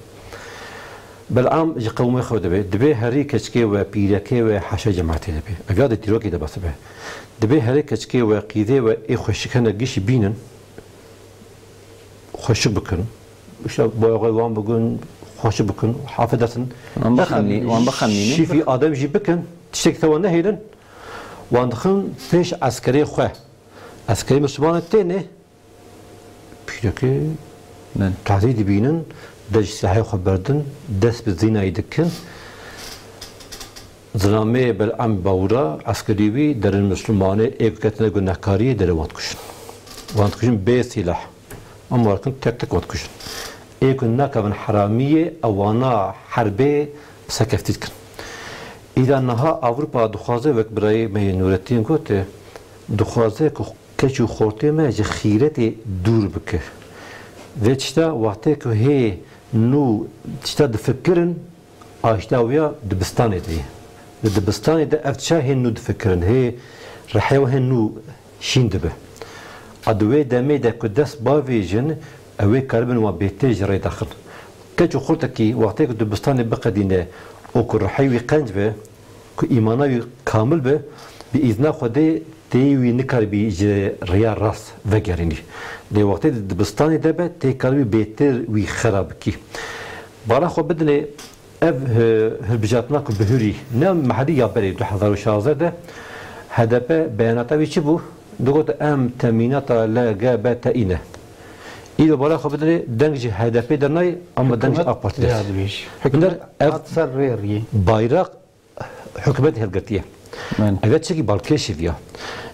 Belam ji qewmê xwe dibê, dibê herî keçikê we, pîrekê we, haşa cematê dibê. Ev ya di dîrokê de bes dibe. Dibê herî keçikê we, qîzê we ê xweşik hene gişî bînin, xweşik bikin. İşte boyaxê wan bikin, xweşik bikin, affedersin. Wan bixemlî-, wan bixemlînin. Şîfî Adem jî bikin, tiştek te wan nehêlin. Wan dixin pêş eskerê xwe. Eskerê Mislimanê têne, pîrekê Min. Tehdî dibînin, dest ji silahê xwe berdin, dest bi zînayî dikin. Zilamê Belam Bawura, eskerî wî derin Mislimanê, ê ku ketine gunehkariyê, derê wan dikujin. Wan dikujin bê sîlah. Em wan dikin tek tek wan dikujin. Ê ku nakevin heramiyê, ewana herbê bi serkeftî dikin. Îda niha Ewropa dixwaze, wek birayê me yê Nûretîn gote, dixwaze ku keç û xortê me ji xîretê dûr bike. Vê tişta wextê ku hê nû tişta difikirin, a tişta wî ya dibistanê de ye. Di dibistanê de ev tişa hê nû difikirin, hê rihê wan hê nû şîn dibe. A di wê demê de ku dest bavêjin, ew ê karibin wan bêhtir ji rê daxin. Keç û xortekî wextê ku dibistanê biqedîne û ku rihê wî qenc be, ku îmana wî kamil be, bi îzna Xwedê tê wî nikaribî ji riya rast vegerînî. Lê wextê di dibistanê de be, tê karibî bêhtir wî xera bikî. Bala xwe bidinê ev, e, hilbijartina ku bihurî, ne mehedî ya berê du hezar û şazdeh de H D P beyanata wî çi bû? Digot em temînata L G B T î ne. Îro bala xwe bidinê deng ji H D P dernayê, ama deng ji Hikûmet AK Partî ya dest. Dibêjî. Hikûmet Binêr ev hat ser rê riyê. Bayraq hikûmet hilgirtiye. Min. Eve çekî balkêşî viya.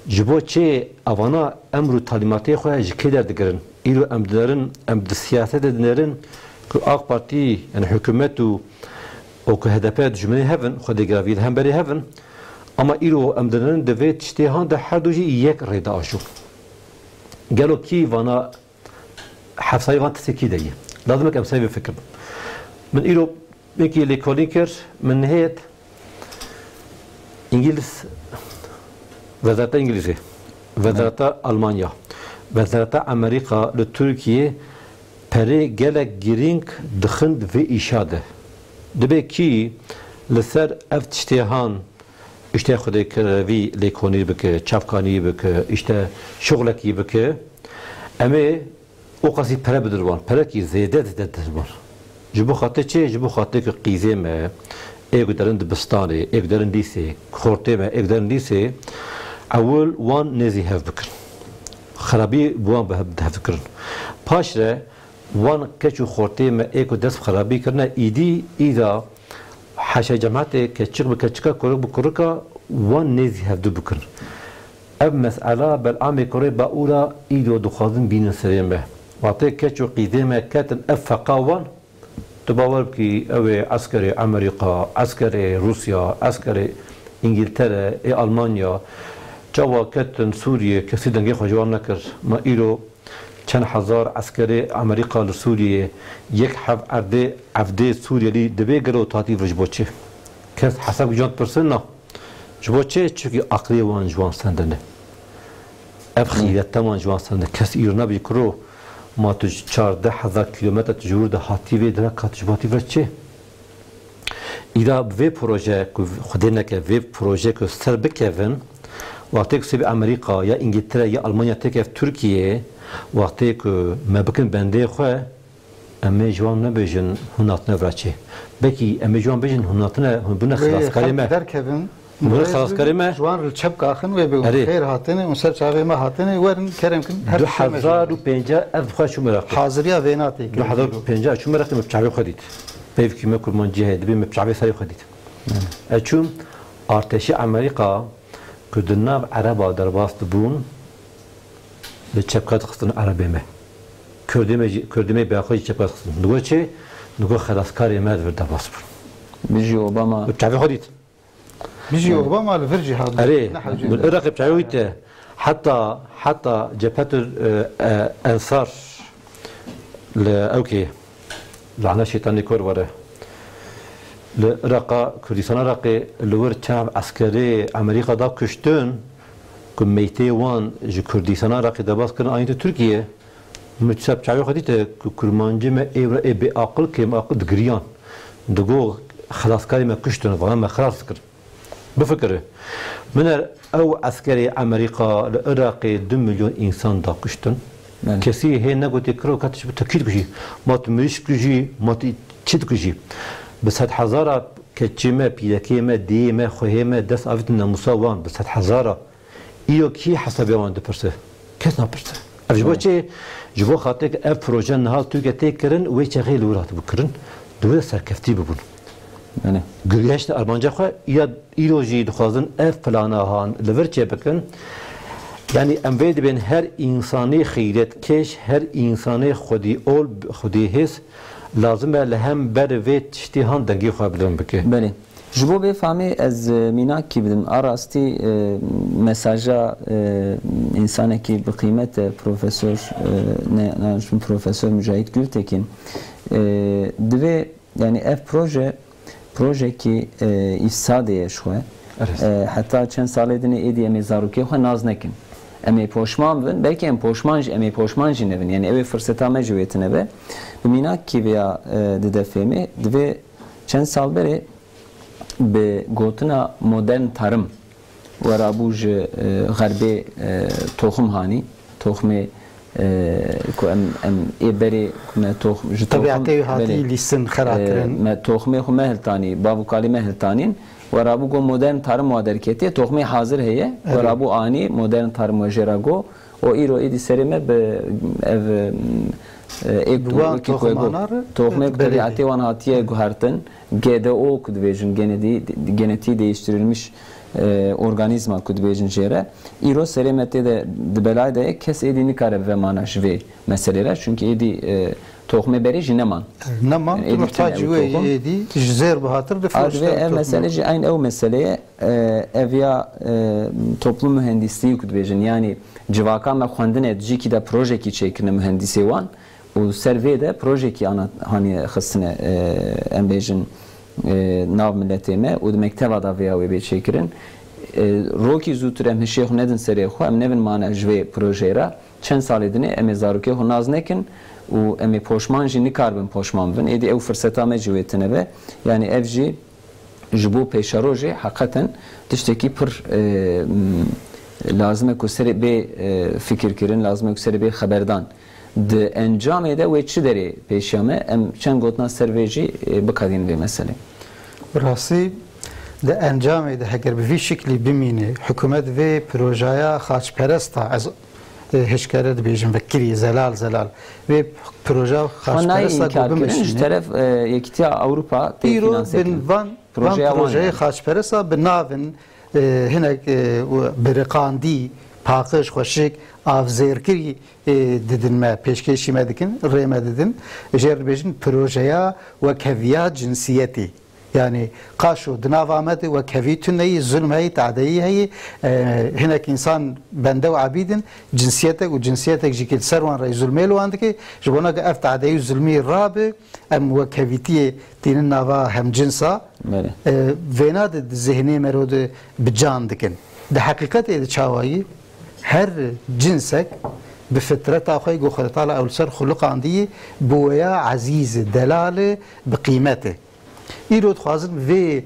Ji bo çê evana emr û talîmatê xwe ji kê derdigirin? Îro em dinerin, em di siyasete dinerin ku AK Partî, yani hikûmet û, û ku H D P dijminê hev in, Xwedê giravî li hemberî hev in. Ama îro em dinerin di vê tiştê han de her du jî yek rê diajo. Gelo kî vana Hefsayê van tiştekî de ye. Lazim e em serê vê fikir bin. Min îro wekî lêkolîn kir, min nihêt Îngiliz, Wezareta Îngilîzê, Wezareta Almanya, Wezareta Amerîka li Tirkiyê perê gelek girîng dixin di vê îşa de. Dibe kî li ser ev tiştê han, îşte xwedê kirevî lêkonî bike, çavkanî bike, îşte şuxlekî bike, em ê o qasî pere bidin wan, perekî zêde zêde didin wan. Ji bo xatir çi? Ji bo xatir ku qîzê me, ê ku derin dibistanê, ê ku derin lîsê, xortê me, ê ku derin lîsê, ewil wan nêzî hev bikin. Xerabî bi wan bi hev, bi hev dikirin. Paş re wan keç û xortê me ê ku dest bi xerabî kirine, îdî, îda heşê cemaetê keçik bi keçika, kurik bi kurika wan nêzî hevdu bikin. Ev mesela Belamê kurê Baûra îro dixwazin bînin serê me. Wextê keç û qîzê me ketin ev feqa wan, tu bawer bikî ew ê eskerê Amerîka, eskerê Rûsya, eskerê Îngiltere, ê Almanya, çawa ketin Sûriyê, kesî dengê xwe ji wan nekir. Ma îro çend hezar eskerê Amerîka li Sûriyeyê, yek heb erdê, evdê Sûriyelî divê gelo tatî vir ji bo çi? Kes hesab ji wan dipirsin na. Ji bo çi? Çimkî aqilê wan ji wan sendine. Ev xîrete wan ji wan sendine. Kes îro nabêjî kuro, ma tu ji çardeh hezar kîlometre tu ji wir de hatî vê dira, ka tu ji bo hatî vir çi? Îda bi vê proje ku Xwedê neke, vê proje ku ser bikevin, wextê ku sibê Amerîka ya Îngiltere ya Almanya têkev Tirkiyeyê, wextê ku me bikin bendê xwe, em ê ji wan nebêjin hûn hatine vira çê. Belkî em ê ji wan bêjin hûn hatine, hûn bûne xelaskarê me. Derkevin. Hûn bûne xelaskarê me. Ji wan li çep kaxin wê bê Erê. Xêr hatine, hûn ser çavê me hatine, werin kerem kin her tiştê me ji wan. Du hezar û pêncah ev dixwe çû meraqê. Haziriya vêna tê kirin. Du hezar û pêncah çû meraqê, me bi çavê xwe dît. Peyvkî me kurmancî heye, dibê me bi çavê serê xwe dît. Ez çûm, artêşî Amerîka ku di nav Ereba derbas dibûn, li çepka dixistin Erebê me. Kurdê me jî, Kurdê me bi xwe jî çepka dixistin. Digot çi? Digot xelaskarê me di vir derbas bûn. Bijî Obama. Bi çavê xwe dît. Bijî Obama li vir jî hat. Erê, min Iraqê bi çavê xwe dît. Heta, heta Cephetul, e, e, Ensar li ewkê, lane şeytanê kor were. Li Iraqa, Kurdistana Iraqê li wir çav eskerê Amerîka da kuştin ku meytê wan ji Kurdistana Iraqê derbas kirin, anîn Tirkiye. Min çap çavê xwe dîte ku kurmancê me ê wira ê bêaqil, kêmaqil digiriyan. Digo xelaskarê me kuştin, vana me xelas dikir. Bifikire. Min er ew eskerê Amerîka li Iraqê du milyon însan da kuştin. Belê. Kesî hê negotê kiro ka tu ji bo tu kî dikujî? Ma tu mirîş dikujî, ma tu çi dikujî? Bi sedhezara keçê me, pîrekê me, dêyê me, xwehê me dest avîtin namûsa wan. Bi sedhezara. Îro kî hesabê wan dipirse? Kes napirse. Ev ji bo çi? Ji bo xatirê ev proje niha Tirkiye tê kirin, wê çaxê li wir hatibû kirin, di wir de serkeftî bibûn. Belê. Gilgeşt armanca xwe ya îro jî dixwazin ev plana han li vir çêbikin. Yanî em vê dibên her însanê xîretkêş, her însanê xwedî ol, xwedî hêz lazim e li hember vê tiştî han dengê xwe bilind bike. Belê. Ji bo vê famê ez, e, mînakî bidim. A rastî, e, mesaja, e, însanekî bi qîmet e, Profesor, e, ne, ne, Profesor Mücahit Gültekin. E, divê, yani ev proje, projekî, e, îfsadê ye ji xwe. Evet. E, heta çend salê dinê êdî em ê zarokê xwe nas nekin. Em ê poşman bin, belkî em poşman jî, em ê poşman jî nebin. Yani ew ê firseta me jî wê tine be. Bi mînakî vêya, e, dide fêmê, divê çend sal berê bi gotina modern tarım werabû ji, e, xerbê, e, toxim hanî, toxmê, e, ku em, em ê berê ku me tox-, ji toxim, Tebiatê wî hatî belê, lîstin, xera e, kirin. Me toxmê xwe me hiltanî, bav û kalî me hiltanîn, werabû got modern tarım wa derketiye, toxmê hazir heye, Evet. werabû anî, modern tarım we jê re got, û îro êdî serê me bi ev, e, êk Bi tu, wan wekî ku got, toximana re, toxmê e, ku belê tebiatê wan hatiye guhertin, G D O ku dibêjin, genedî-, genetiği değiştirilmiş, e, organizma ku dibêjin jê re. Îro serê me tê de di belay de ye, kes êdî nikare bive mana ji vê meselê re. Çünkü êdî, e, toxmê berê jî neman. Neman, Yani tu êdî muhtaç tune ew wê toxum. Êdî ji zêr bihatir A, difiroşte divê ev toxmê. Mesele jî eyn ew meseleye, e, ev ya, e, toplum mühendisliği ku dibêjin. Yani civaka me xwendine, di cîkî de projekî çêkirine mühendisê wan. Û ser vê de projekî ana, hanî xistine, e, em bêjin, e, nav miletê me û di mekteva de vêya wê bê çêkirin. E, rokî zûtir em hişê xwe nedin serê xwe, em nevin mane ji vê projeyê re. Çend salê dinê em ê zarokê xwe nas nekin û em ê poşman jî nikaribin poşman bibin. Êdî ew firseta me jî wê tine be. Yani ev jî ji bo pêşerojê heqeten tiştekî pir, e, m, lazim e ku serê bê, e, fikirkirin, lazim e ku serê bê xeberdan. Di encamê de wê çi derê pêşiya me? Em çend gotina ser vê jî, e, bikadînin vê meselê. Bi rastî di encamê de heger bi vî şiklî bimîne, hikûmet vê projaya xaçperesta, ez e, hişkere dibêjin vekirî, zelal zelal. Vê proja Xwe nayê xaçperesta ku înkar kirin, ji bimîşîne. Teref, e, Yekîtiya Ewropa tê Îro finanse bin kirin. Van, van Projeya wan projeyê yani. Xaçperesta bi navin, e, hinek, e, biriqandî, paqij, xweşik, avzêrkirî, e, didin me, pêşkêşî me dikin, rê me didin. Jê re dibêjin projeya wekheviya cinsiyetê. Yani qaşo di nava me de wekhevî tune yî, zulm heyî, tadeyî heyî, e, hinek însan bende û ebîd in, cinsiyetek û cinsiyetek jî ki li ser wan re zulmê li wan dike, ji bona ku ev tadeyî û zulmî rabe, em wekhevîtiyê tînin nava hemcinsa. Belê. E, vêna de di zihnê mero de bi can dikin. Di heqîqetê de çawayî her cinsek bi fitreta xwe ku Xwedê Teala ew li ser xuliqandiyî, bi weya ezîz e, delal e, bi qîmet e. Îro dixwazin vê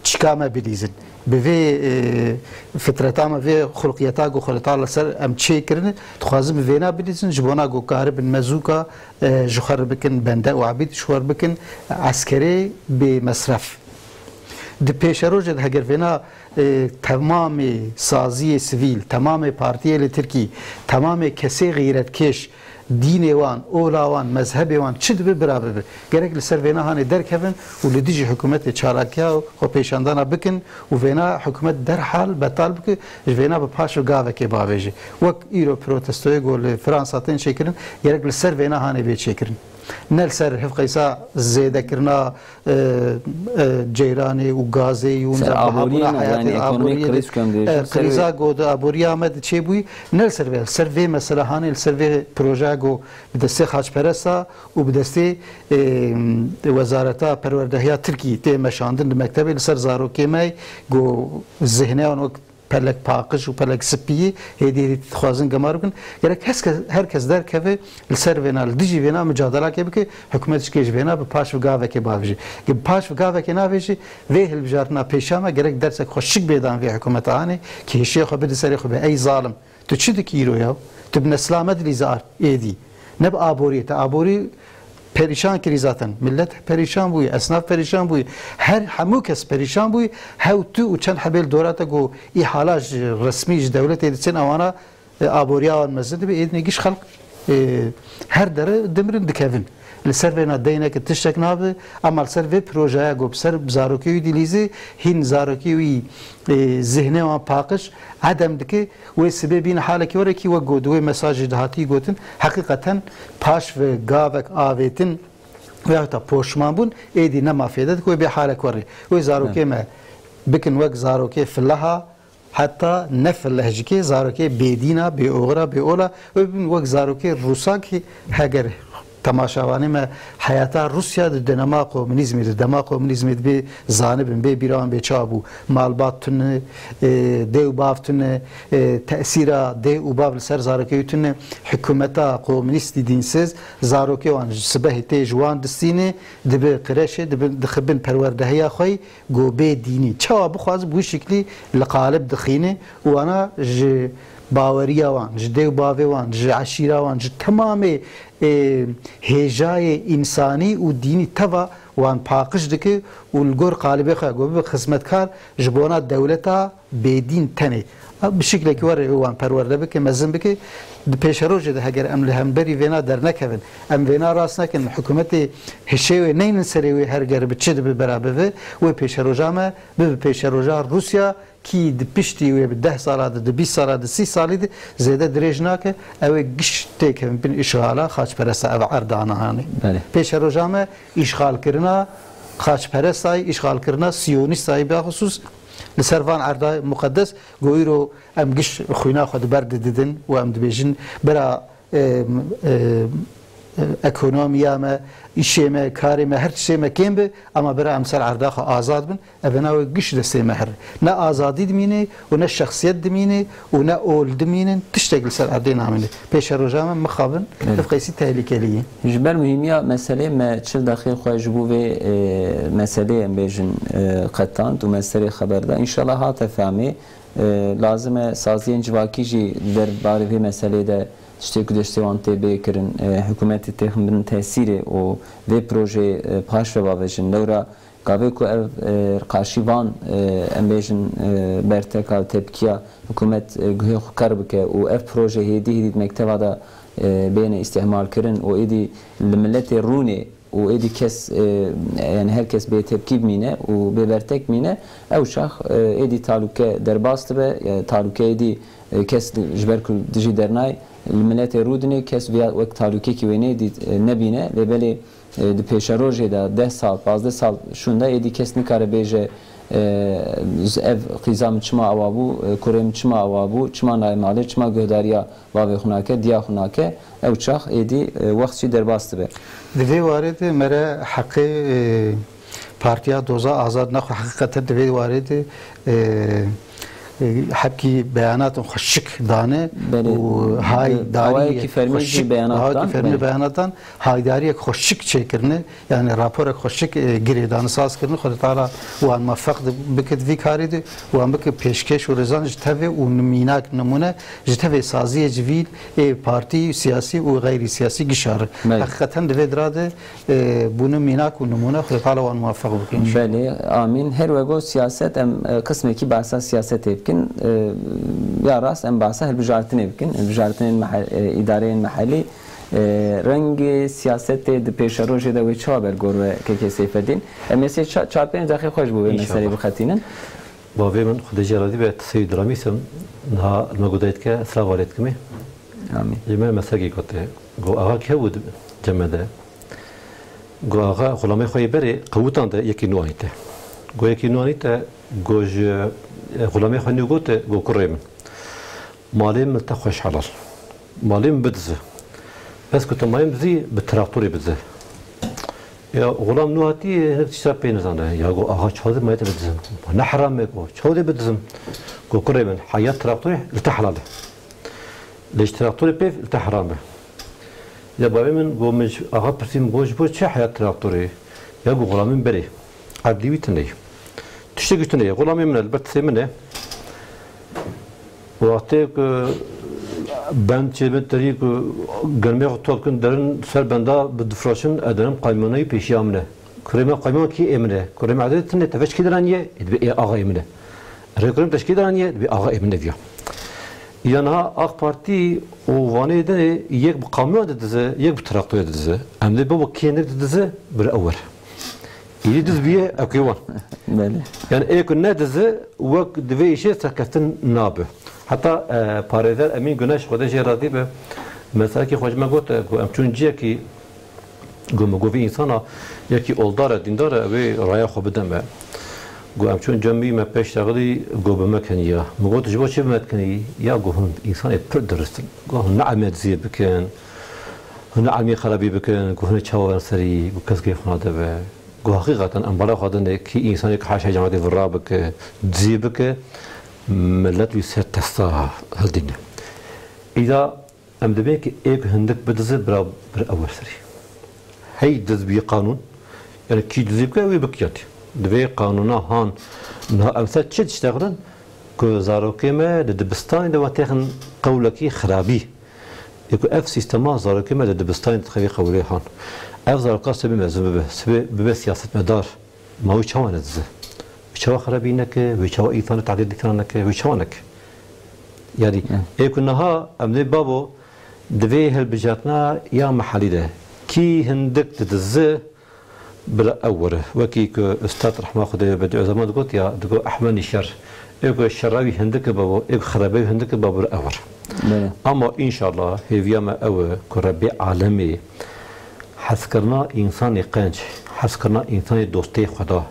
çika me bilîzin. Bi vê, e, fitreta me, vê xulqiyeta ku Xwedê Teala ser em çêkirine, dixwazin bi vêna bilîzin, ji bona ku karibin mezûka, e, ji xwe re bikin bende û ebîd, ji xwe re bikin eskerê bê mesref. Di pêşerojê de heger vêna, e, temamê saziyê sivîl, temamê partiyê li Tirkî, temamê kesê xîretkêş, dînê wan, ola wan, mezhebê wan çi dibe bira bibe. Gerek li ser vêna hanê derkevin û li dijî hikûmetê çalakiya û xwepêşandana bikin û vêna hikûmet derhal betal bike, ji vêna bi paş ve gavekê bavêje. Wek îro protestoyê ku li Fransa tên çêkirin, gerek li ser vêna hanê bê çêkirin. Ne li ser hevqeysa zêdekirina, e, e, ceyranê û gazê û Ser nizam aboriyê bihabûna ne, heyatê yani ekonomik aboriyê de, krîz ku em dibêjin, e, ser krîza wê ku di aboriya me de çêbûyî, ne li ser vê, li ser vê mesela hanê, li ser vê projeya ku bi destê xaçperesta û bi destê, e, Wezareta Perwerdehiya Tirkî tê meşandin di mektebê, li ser zarokê me ku zihneyan wek pelek paqij û pelek spî yî, hêdî hêdî dixwazin gemar bikin. Gerek hes-, her kes derkeve li ser vêna, li dijî vêna mucadelakê bike, hikûmet ji kê ji vêna bi paş ve gavekê bavêje. Ge bi paş ve gavekê navêje, vê hilbijartina pêşiya me gerek dersek xweşik bê dan vê hikûmeta hanê, ki hişê xwe bide serê xwe bê. Ey zalim, tu çi dikî îro ya? Tu bi nesla me dilîze ar-, êdî. Ne bi aboriyê, te aborî perîşan kirî zaten. Millet perîşan bûye, esnaf perîşan bûye. Her, hemû kes perîşan bûye. Hew tu û çend hebê li dora te ku îhala ji resmî ji dewletê diçin, ewana E, aboriya wan mezin dibe, êdinê giş xelq, e, her dere dimirin dikevin. Li ser vêna deyneke tiştek nabe, ama li ser vê projeya ku bi ser zarokê wî dilîze, hîn zarokê wî, e, zihnê wan paqij, edem dike, wê sibê bîne halekî were kî wek got, wê mesajê dihatî gotin, heqîqeten paş ve gavek avêtin, veyahût da poşman bûn, êdî nema fêde dike, wê bê halek were. Wê zarokê me bikin wek zarokê fileha, heta ne filehcikê, zarokê bêdîna, bêoxira, bêola, wê bibin wek zarokê Rûsa kî heger temaşevanê me heyata Rûsya di dema komunîzmê, di dema komunîzmê dibê zanibin, bê bîra wan bê çawa bû, malbat tune, e, dê û bav tune, e, tesîra dê û bav li ser zarokê wî tune, hikûmeta komunîstî dînsiz, zarokê wan ji sibehê tê ji wan distîne, dibe qireşê, dibe, dixibin perwerdehiya xwe yî, Go bê dînî. Çawa bixwazin bi wî şiklî li qalib dixîne û wana ji baweriya wan, ji dê û bavê wan, ji eşîra wan, ji temamê, e, hêjayê însanî û dînî teva wan paqij dike û li gor qalibê xwe go bibe xizmetkar ji bona dewleta bêdîn tenê. Bi şiklekî were wan perwerde bike, mezin bike. Di pêşerojê de heger em li hemberî vêna dernekevin, em vêna rast nekin, hikûmetê hişê wê neynin serê wê her ger bi çi dibe bera bive, wê pêşeroja me bibe pêşeroja Rûsya kî di piştî wê bi deh sala de, di bîst sala de, sî salî de zêde dirêj nake, ew ê giş têkevin bin îşxala xaçperesta ev erdana hanê. Belê. Pêşeroja me îşxalkirina xaçperestayî, îşxalkirina siyonîstayî, bexusûs li ser van erda muqedes, ku îro em giş xwîna xwe di ber de didin û em dibêjin bira, e, e, e, ekonomiya me, îşê me, karê me, her tiştê me kêm bi, ama bira em ser erda xwe azad bin, ev ena wê giş destê me here. Ne azadî dimîne û ne şexsiyet dimîne û ne ol dimînin, tiştek li ser erdê namîne. Pêşeroja me mixabin, Evet. ev qeysî tehlikelî ye. Ji ber muhîmiya meselê me çil dexê xwe ji bo vê, e, meselê em bêjin, e, qetand û me serê xeber da. Înşallah hate fehmê. E, lazim e saziyên civakî jî di derbarê vê meselê de tiştê ku destê wan tê bê kirin, e, hikûmetê têxin bin tesîrê û vê projeyê, e, paş ve bavêjin. Lewra gavê ku ev, e, qarşî van, e, em bêjin, e, berteka tepkiya hikûmet, e, guhê xwe ker bike û ev proje hêdî hêdî di mekteva de, e, bêne îstihmalkirin û êdî li miletê rûnê û êdî kes, e, yani her kes bê tepkî bimîne û bê bertek bimîne, ew çax, e, êdî talûke derbas dibe, e, talûke êdî, e, kes li, ji ber ku dijî dernayê li miletê rûdinê, kes viya wek talûkekî wêneyê dît, e, nebîne. Lê belê, e, di pêşerojê de deh sal, pazdeh sal şûnde êdî kes nikare bêje, e, z-, ev qîza min çima awa bû, e, kurê min çima awa bû, çima nayê malê, çima guhdariya bavê xwe nake, diya xwe nake, ew çax êdî, e, wext jî derbas dibe. Di vê warê de mere heqê, e, Partiya Doza Azad nexwe heqîqeten di vê warê de, e, e, hebkî beyanatên xwe şik dane Belê, û di haydariyek awayekî fermî xwe jî şik, beyanat awayekî dan, fermî belê. beyanat dan, haydariyek xwe şik çêkirine. Yani raporek xweşik, e, girêdane saz kirin. Xwedê Teala wan mewfeq di-, bike di vî karî de, wan bike pêşkêş û rêzan ji tevê û mînak nimûne ji tevê saziyê civîl ê partî siyasî û xeyrî siyasî gişa re. Belê. Heqîqeten di vê dira de, e, bûne mînak û nimûne. Xwedê Teala wan mewfeq bike înşallah. Belê, amîn. Her wego siyaset em, e, qismekî behsa siyasetê bikin. E, ya rast em behsa hilbijartinê bikin. Hilbijartinên mehe-, e, îdareyên mehellî. E, rengê siyasetê di pêşerojê de wê çawa ber gor we kekê Seyfedîn? Em ê sê ça-, çar pênc deqê xwe ji bo vê meselê İnşallah. bixetînin. Bavê min, Xwedê jê razî be, ti sey dramîsim, niha li me godayê dike, silav alê dikimê. Amîn. Ji me meselkê gote. Go axa kî hebû di cem me de? Go axa xulamê xwe yê berê qewitande yekî nû anîte. Go yekî nû anîte, go ji, e, xulamê xwe nû gote, go kurê min. Malê min te xweş helal. Malê min bidize. Bes ku te malê min dizî, bi traktorê bidize. Ya xulam nû hatî, hinek tişta pê nizane. Ya go axa çawa dê malê te bidizim? Ne heram e go. Çawa dê bidizim? Go kurê min, heya traktorê li te helal e. Lê ji traktorê pê li te heram e. Ya bavê min go min ji axa pirsî min go ji bo çi heya traktorê? Ya go xulamê min berê. Erdî wî tune ye. Tiştekî tune ye. Xulamê min e, li ber tisê min e. Wextê ku bend çêbin terî ku germê xwe top kin derin ser benda bi difroşin, ez derim qaymanayî pêşiya min e. Kurê me qayman kî ê min e. Kurê me erdê tune te veş kî diraniye, ê dibe ê axa ê min e. Rê kurê me te ji kî diraniye, dibe axa ê min e viya. Ya niha AK Partî û Wanê dinê yek bi kamyoya didize, yek bi traktorê didize. Em dê bibo kê nedidize, bir ew were. Êdî diz bûye, ew kê wan. Belê. Yani ê ku nedize, wek di vê îşê serkeftin nabe. Heta, e, parêzer Emîn Guneş, Xwedê jê razî be, meselekî xwe ji me got, e, ku em çûn ciyekî, got, min got, vî însana yekî oldar e, dîndar e, wê raya xwe bide me. Got, em çûn cemî me pêş texilî, got, bi me keniya. Min got, ji bo çi bi me dikenî? Ya, got, hûn însanê pir dirist in. Got, hûn ne elmê diziyê bikin, hûn ne elmê xerabî bikin, got, hûn ê çawa wen serî, got, kes gê xwe nade ve. Got, heqîqeten em bala xwe dine kî însanê ku haşa cematê vira bike, diziyê bike, millet wî ser testa hildîne. Îda Em dibên ki êk hindik bidize bira bir ew serî. Hey diz bî qanûn, yani kî dizî bike wî bikiyatî. Divê qanûna han niha em ser çi diştexilin ku zarokê me di dibistanê de wan têxin qewlekî xirabî. Ê ku ev sîstema zarokê me di dibistanê dixevî qewlê han. Ev zaroka sibê mezin bibe, sibê bibe siyasetmedar. Ma wî çawa nedize? Wî çawa xerabî neke? Wî çawa îtanê tehdîd dikira neke? Wî çawa neke? Yani, ê ku niha em dê babo, divê hilbijartina ya mehellî de kî hindik didize, bila ew were. Wekî ku Ustad Rehma Xwedê Bedî Ozaman digot ya, digot Ehmed Nîşer. Ê ku şera wî hindik babo, ê ku xerabe wî hindik babo, bila ew were. Ama înşallah hêviya me ew e ku Rebbê alemê hezkirina însanê qenc, hezkirina însanê dostê Xweda,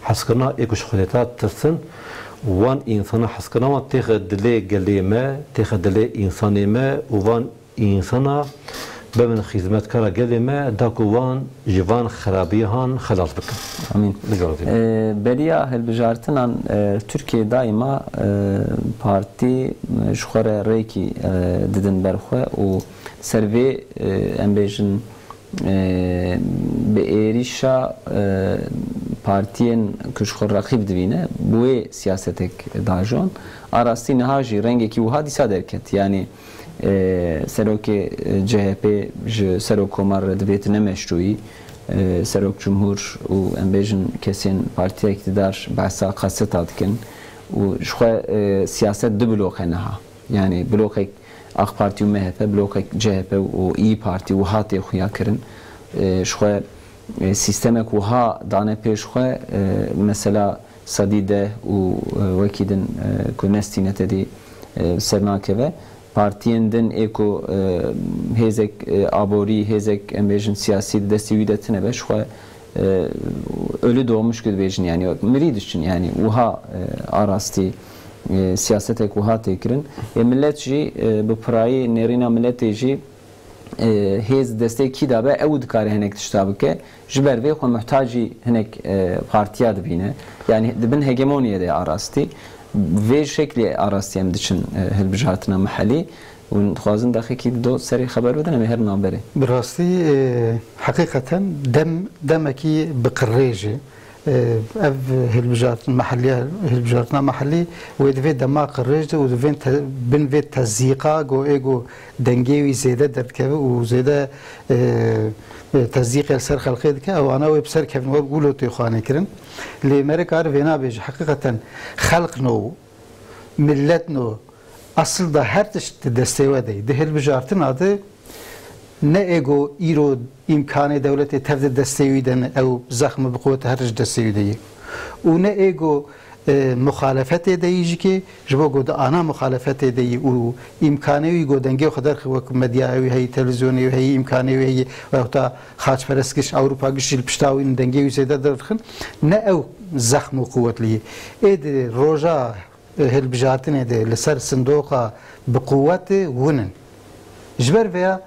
hezkirina ê ku ji Xwedê ta tirsin, wan însana hezkirina wan têxe dilê gelê me, têxe dilê însanê me û van însana bibin xîzmetkara gelê me, da ku wan ji van xerabiyan xelas bikin. Amîn. Li gel Xwedê. E, beriya hilbijartinan, e, Tirkiyê daîma, e, partî, e, ji xwe re rêkî, e, didin ber xwe û ser vê, e, em bêjin, e, bi êrîşa, e, partiyên ku ji xwe reqîb dibîne, bi wê siyasetek dajon. A rastî niha jî rengekî wiha dîsa derket. Yanî, e, serokê, e, C H P ji serokkomar re divêtine meşrûyî, e, serok cumhur û em bêjin kesên partiya îktidar behsa qaseta dikin û ji xwe, e, siyaset du bloq e niha. Yanî bloqek AK Partî û M H P, bloqek C H P û İYİ Partî wiha tê xuya kirin. E, ji xwe, e, sîstemek wiha dane pêş xwe, e, mesela sedî deh û, e, wekî din, e, ku nestîne tedî, e, ser nakeve. Partiyên din ê ku, e, hêzek, e, aborî, hêzek em bêjin siyasî di destê wî de tine be, ji xwe, e, ölü doğmuş ku dibêjin, yanî wek mirî diçin, yanî wiha, e, a rastî, e, siyasetek wiha tê kirin. Ê millet jî, e, bi pirayî nêrîna miletê jî, e, hêz destê kî dabe, ew dikare hinek tişta bike. Ji ber vê xwe muhtacî hinek, e, partiya dibîne. Yanî di bin hegemoniyê de a rastî. Vê şeklê a rastî em diçin, e, hilbijartina mehellî. Hûn dixwazin dexekî do serê xeber bidin, em ê herin navberê. Bi rastî, e, heqîqeten dem, demekî bi qirêj e. E, ev hilbijartin meheliya, hilbijartina mehellî wê di vê dema qirêj de û di vê te-, bin vê tezîqa go ê go dengê wî zêde derdikeve û zêde, e, e, tezîqê li ser xelqê dike, ewana wê bi ser kevin wek wilo tê xwanê kirin. Lê me re kar vê nabêje, heqîqeten xelq no, millet no, esil de her tişt di destê we de ye. Di hilbijartina de ne ê go îro îmkanê dewletê tev di destê wî de ne, ew zexm bi quwet her ji destê wî de ye. Û ne ê go, e, muxalefetê de yî jî kê, ji bo ku di ana muxalefetê de yî û îmkanê wî ku dengê xwe derxî, wek medya wî heyî, televîzyonê wî heyî, îmkanê wî heyî, wexta xaçperest giş, Ewropa giş jî li pişta wî in, dengê wî zêde derxin, ne ew zexm û quwet li yî. Ê di roja, e, hilbijartinê de li ser sindoqa bi quwet win in. Ji ber vêya,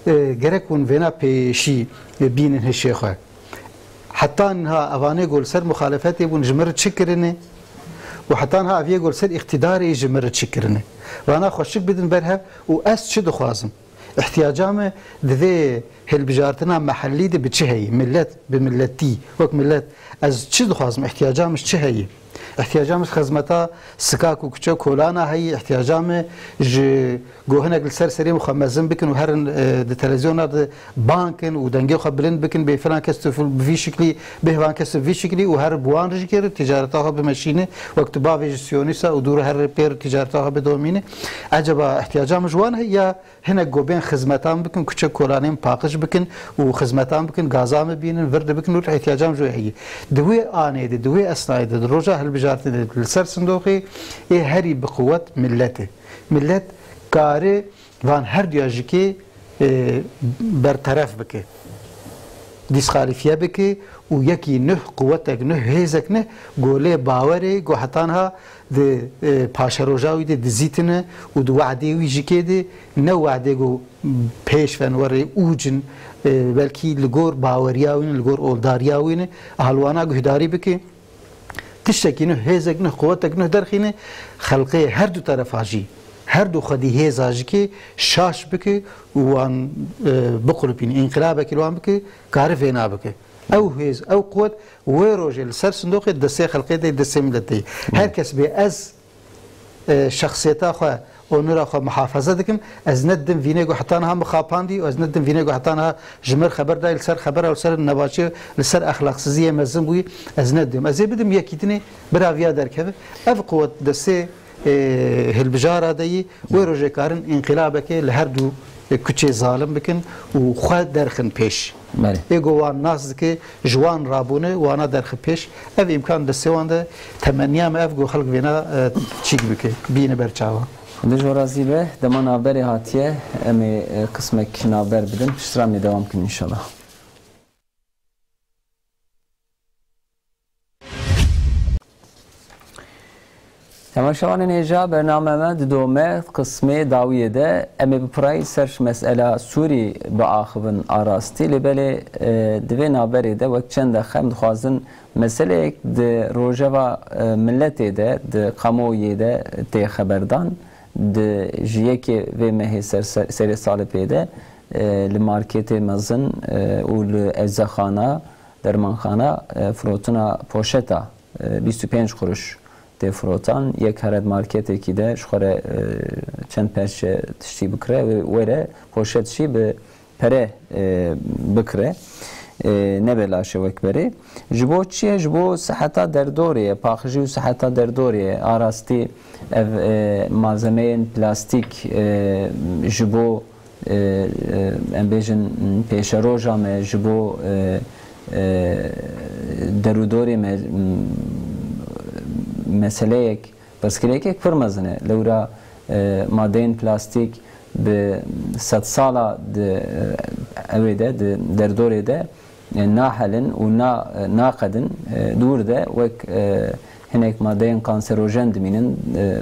e, gerek hûn vêna pêşî, e, bînin hişê xwe. Heta niha evanê ku li ser muxalefetê bûn ji min re çi kirine û heta niha ev yê ku li ser îqtîdarê ji min re çi kirine. Vana xweşik bidin ber hev û ez çi dixwazim? Îhtiyaca me di vê hilbijartina mehellî de bi çi heyî? Millet, bi milletî, wek millet ez çi dixwazim? Îhtiyaca min ji çi heyî? Îhtiyaca min ji xizmeta sikak û kuçe û kolana heyî, îhtiyaca min ji ku hinek li ser serê min xwe mezin bikin û herin, e, di televizyona de bang kin û dengê xwe bilind bikin, bê filan kes tu fil-, bi vî şiklî, bê hivan kes tu vî şiklî û her bi wan re jî kê re ticareta xwe bimeşîne, wek tu bavê ji siyonîsa û dû re her pê re ticareta xwe bidomîne. Eceba îhtiyaca min ji wan heye ya hinek ku bên xizmetan bikin, kuçe kolanên paqij bikin û xizmetan bikin, gaza min bînin, vir dibikin û îhtiyaca min ji wê heye. Di wê anê de, di wê esnayê de, di roja hilbijartinê de, li ser sindoqê ê herî bi quwet millet e. Millet kare van her duya jikê, e, berteref bike, dîsxalifiye bike û yekî nuh quwetek, nuh hêzek ne, ku lê bawerê ku heta niha di, e, paşeroja wî de dizîtine û di wehdê wî jikê de ne wehdê ku pêş ven werê ûcin, e, belkî li gor baweriya wî ne, li gor oldariya wî ne, ahal wana guhdarî bike. Tiştekî nuh, hêzek nuh, quwetek nuh derxîne, xelqê her du terefa jî, her du xwedî hêza jikê şaş bike û wan, e, biqulipîne, înqilabekî li wan bike, kare vêna bike. Ew hêz, ew quwet wê rojê li ser sindoqê destê xelqê de, destê miletê. Her kes bê ez, e, şexsiyeta xwe, onura xwe muhafaza dikim. Ez nedidim vînê ku heta niha min xapandî û ez nedidim vînê ku heta niha ji min xeber dayî, li ser xebera, li ser nebaçê, li ser exlaqsiziyê mezin bûyî, ez nedidim. Ez ê bidim yekîtinê bira viya derkeve. Ev quwet destê, e, hilbijara de yî, wê rojê karin înqilabekê li her du kuçê zalim bikin û xwe derxin pêş. Belê. Ê ku wan nas dike, ji wan rabûne, wana derxi pêş. Ev îmkan destê wan de, temenniya me ev ku xelk vêna, e, çîk bike, bîne ber çavan. Xwedê ji we razî be. Dema navberê hatiye, em ê, e, qismek navber bidin, piştre em ê dewam bikin înşallah. Temaşevanên hêja, bername me didome qismê dawiyê de. Em ê bi pirayî ser mesela Sûrî biaxivin a rastî. Lê belê, e, di vê navberê de wek çend deqe em dixwazin meseleyek di rojeva, e, miletê de, di kamuoyê de tê xeberdan. Di ji yekê vê mehê ser, ser, serê salê pê de, e, li marketê mezin, e, û li ewzexana, dermanxana, e, firotina poşeta, e, bîst û pênc quruş tê firotan. Yek here di marketekî de ji xwe re, e, çend perçe tiştî bikire, wê, wê re poşet jî bi pere, e, bikire. E, nebe laşe wek berê. Ji bo çi ye? Ji bo siheta derdorê ye, paqijî û siheta derdorê ye. A rastî ev, e, malzemeyên plastîk, e, ji bo, e, e, em bêjin, pêşeroja me, ji bo, e, e, derûdorê me, m, meseleyek, pirsgirêkek pir mezin e. Lewra, e, madeyên plastîk bi sedsala di, e, ewê de, di derdorê de, e, nahelin û na-, e, naqedin, e, di wir de wek, e, hinek madeyên kanserojen dimînin, e,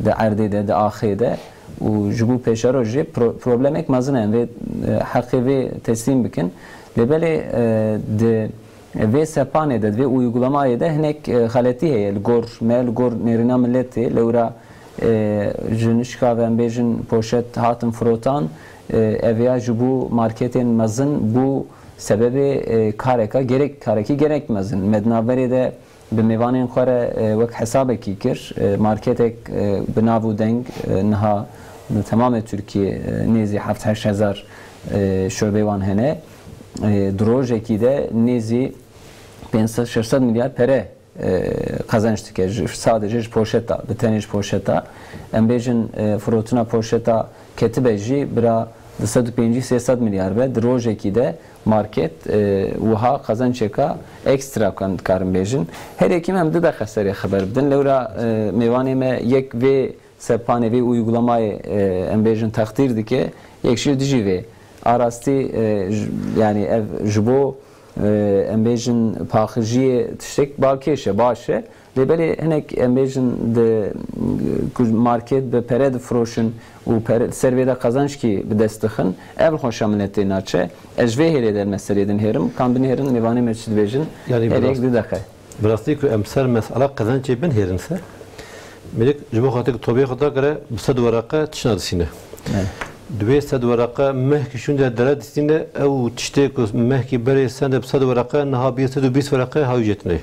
di erdê de, di axê de û ji bo pêşeroj jî pro-, problemek mezin e. Em vê, e, heqê vê teslîm bikin. Lê belê, e, di vê sepanê de, di vê uygulamayê de hinek, e, xeletî heye li gor me, li gor nêrîna miletê. Lewra, e, ji nişka ve em bêjin poşet hatin firotan, e, ev ya ji bo marketên mezin bû sebebê, e, kareka gerek, karekî gerek mezin. Me di navberê de bi mêvanên xwe re, e, wek hesabekî kir. E, marketek, e, bi nav û deng, e, niha li temamê Tirkiyê, e, nêzî heft heşt hezar, e, şobê wan hene. E, di rojekî de nêzî pênc sed şeş sed milyar pere, e, qezenc dike. Ji, sadece ji poşeta, bi tenê ji poşeta. Em bêjin, e, firotina poşeta ketibe jî bira du sed û pêncî sê sed milyar be. Di rojekî de market, e, wiha qezenceka ekstra, em dikarin bêjin. Her yekî me em du deqe serê xeber bidin. Lewra, e, mêvanê me yek vê sepanê, vê uygulamayê, e, em bêjin textîr dike, yek jî dijî vê. A rastî, e, j-, yanî ev ji bo, e, em bêjin paqijiyê tiştek balkêş e, baş e. Lê belê hinek em bêjin di, ku market bi pere difiroşin û pere, ser vê de qezençkî bi dest dixin, ev li xweşa miletê naçe. Ez ji vê hêlê de li meselê din hêrim, kan binêrin mêvanê me çi dibêjin. Yanî bi herek rast-, du deqe. Bi rastî ku em ser mesela qezençê binhêrin ser, mêrik ji bo xatir ku tobê xwe dagire bi sed wereqe tişna disîne. Evet. Di wê sed wereqe mehkî şûnde dere disîne, ew tiştê ku mehkî berê sende bi sed wereqe, niha bî sed û bîst wereqe hawî jetine.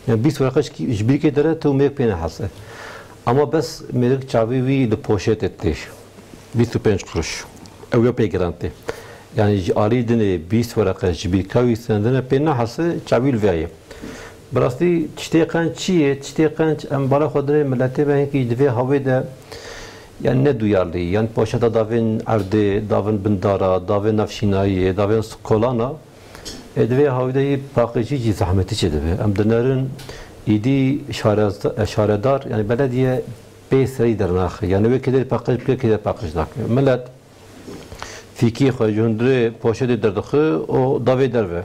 Yani bîst wereqe ji kî-, ji bîrkê dere tu mêk pê nehese. Ama bes mêrik çavî wî li poşetê tê. Bîst û pênc kuruş. Ew ya pê giran tê. Yani ji alî dinê bîst wereqe ji bîrka wî sendine pê nehese çavî li vê ye. Bi rastî tiştê qenc çi ye? Tiştê qenc em bala xwe dinê miletê me hinkî di vê hawê de yani ne duyarlî. Yani poşeta davên erdê, davên bindara, davên navşînayiyê, davên skolana. E, di vê hawî de yî paqijî jî zehmetî çêdibe. Em dinerin îdî şarez-, e, şaredar, yani belediye pê serî dernaxe. Yani wê kê der paqij bike, kê der paqij nake. Milet fîkî xwe ji hundirê poşetê derdixe û davê derve.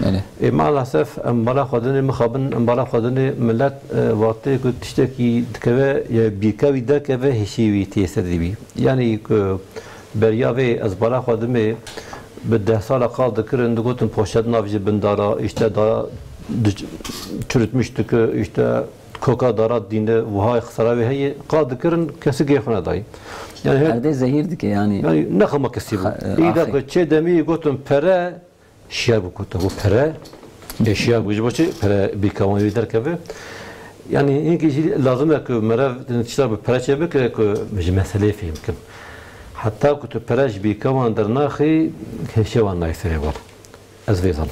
Belê. E, maalesef em bala xwe dinê mixabin, em bala xwe dinê milet, e, wextê ku tiştekî dikeve, ya bîrka wî derkeve, hişê wî tê ser dibî. Yani ku beriya vê ez bala xwe dimê bi deh sala qal dikirin, digotin poşet navijî bindara, işte da di-, çürütmüş dike, işte koka dara dîne, wiha xisara wê heye, qal dikirin, kesî gê xwe nedayî. Yani her Erdê zehîr dike yani. Yani ne xema kesî bû. Xa-, e, Îda axê. Ku çê demî gotin pere, şiya bû ku te bû pere, e, şiya bû ji bo çi pere bîrka wan wê derkeve. Yani hinkî jî lazim e ku merev tişta bi pere çê bike ku ji meseleyê fêm bikim. Heta ku tu pere ji bîrka wan dernaxî, hêşê wan nayê serê wan. Ez vê zanim.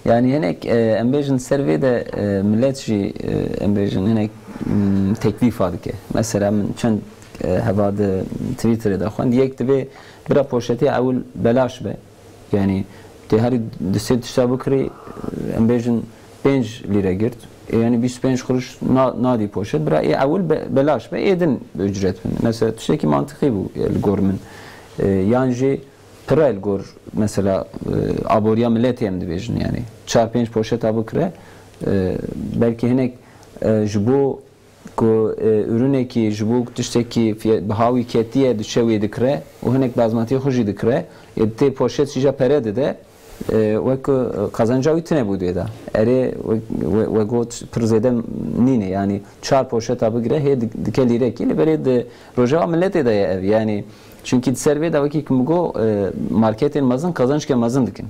Yani hinek, e, em bêjin ser vê de, e, millet jî, e, em bêjin hinek, m, teklîfa dike. Mesela min çend, e, heva di Twitterê de xwend. Yek dibê bira poşetê ewil belaş be. Yani tê herî di sê tişta bikirî, em bêjin pênc lîre girt. E, yani bîst û pênc kuruş na-, nadî poşet. Bira ê ewil be-, belaş be, ê din bi ücret bin. Mesela tiştekî mantiqî bû, e, li gor min. E, yan jî pire li gor mesela, e, aboriya miletê em dibêjin yani. Çar pênc poşeta bikire, e, belkî hinek, e, ji bo ku, e, ürünekî ji bo tiştekî fiye-, biha wî ketiye diçe wê dikire û hinek bazmatiyê xwe jî dikire. Ê tê poşet jî ja pere dide, e, wek, e, qazanca wî tune bû dê de. Erê, we, we, we got pir zêde nîne, yani çar poşeta bigire hê dik-, dike lîrekî, li berê di rojeva miletê de ye ev. Yani, çünkî di ser vê de wekî ku min got, e, marketên mezin qazançke mezin dikin.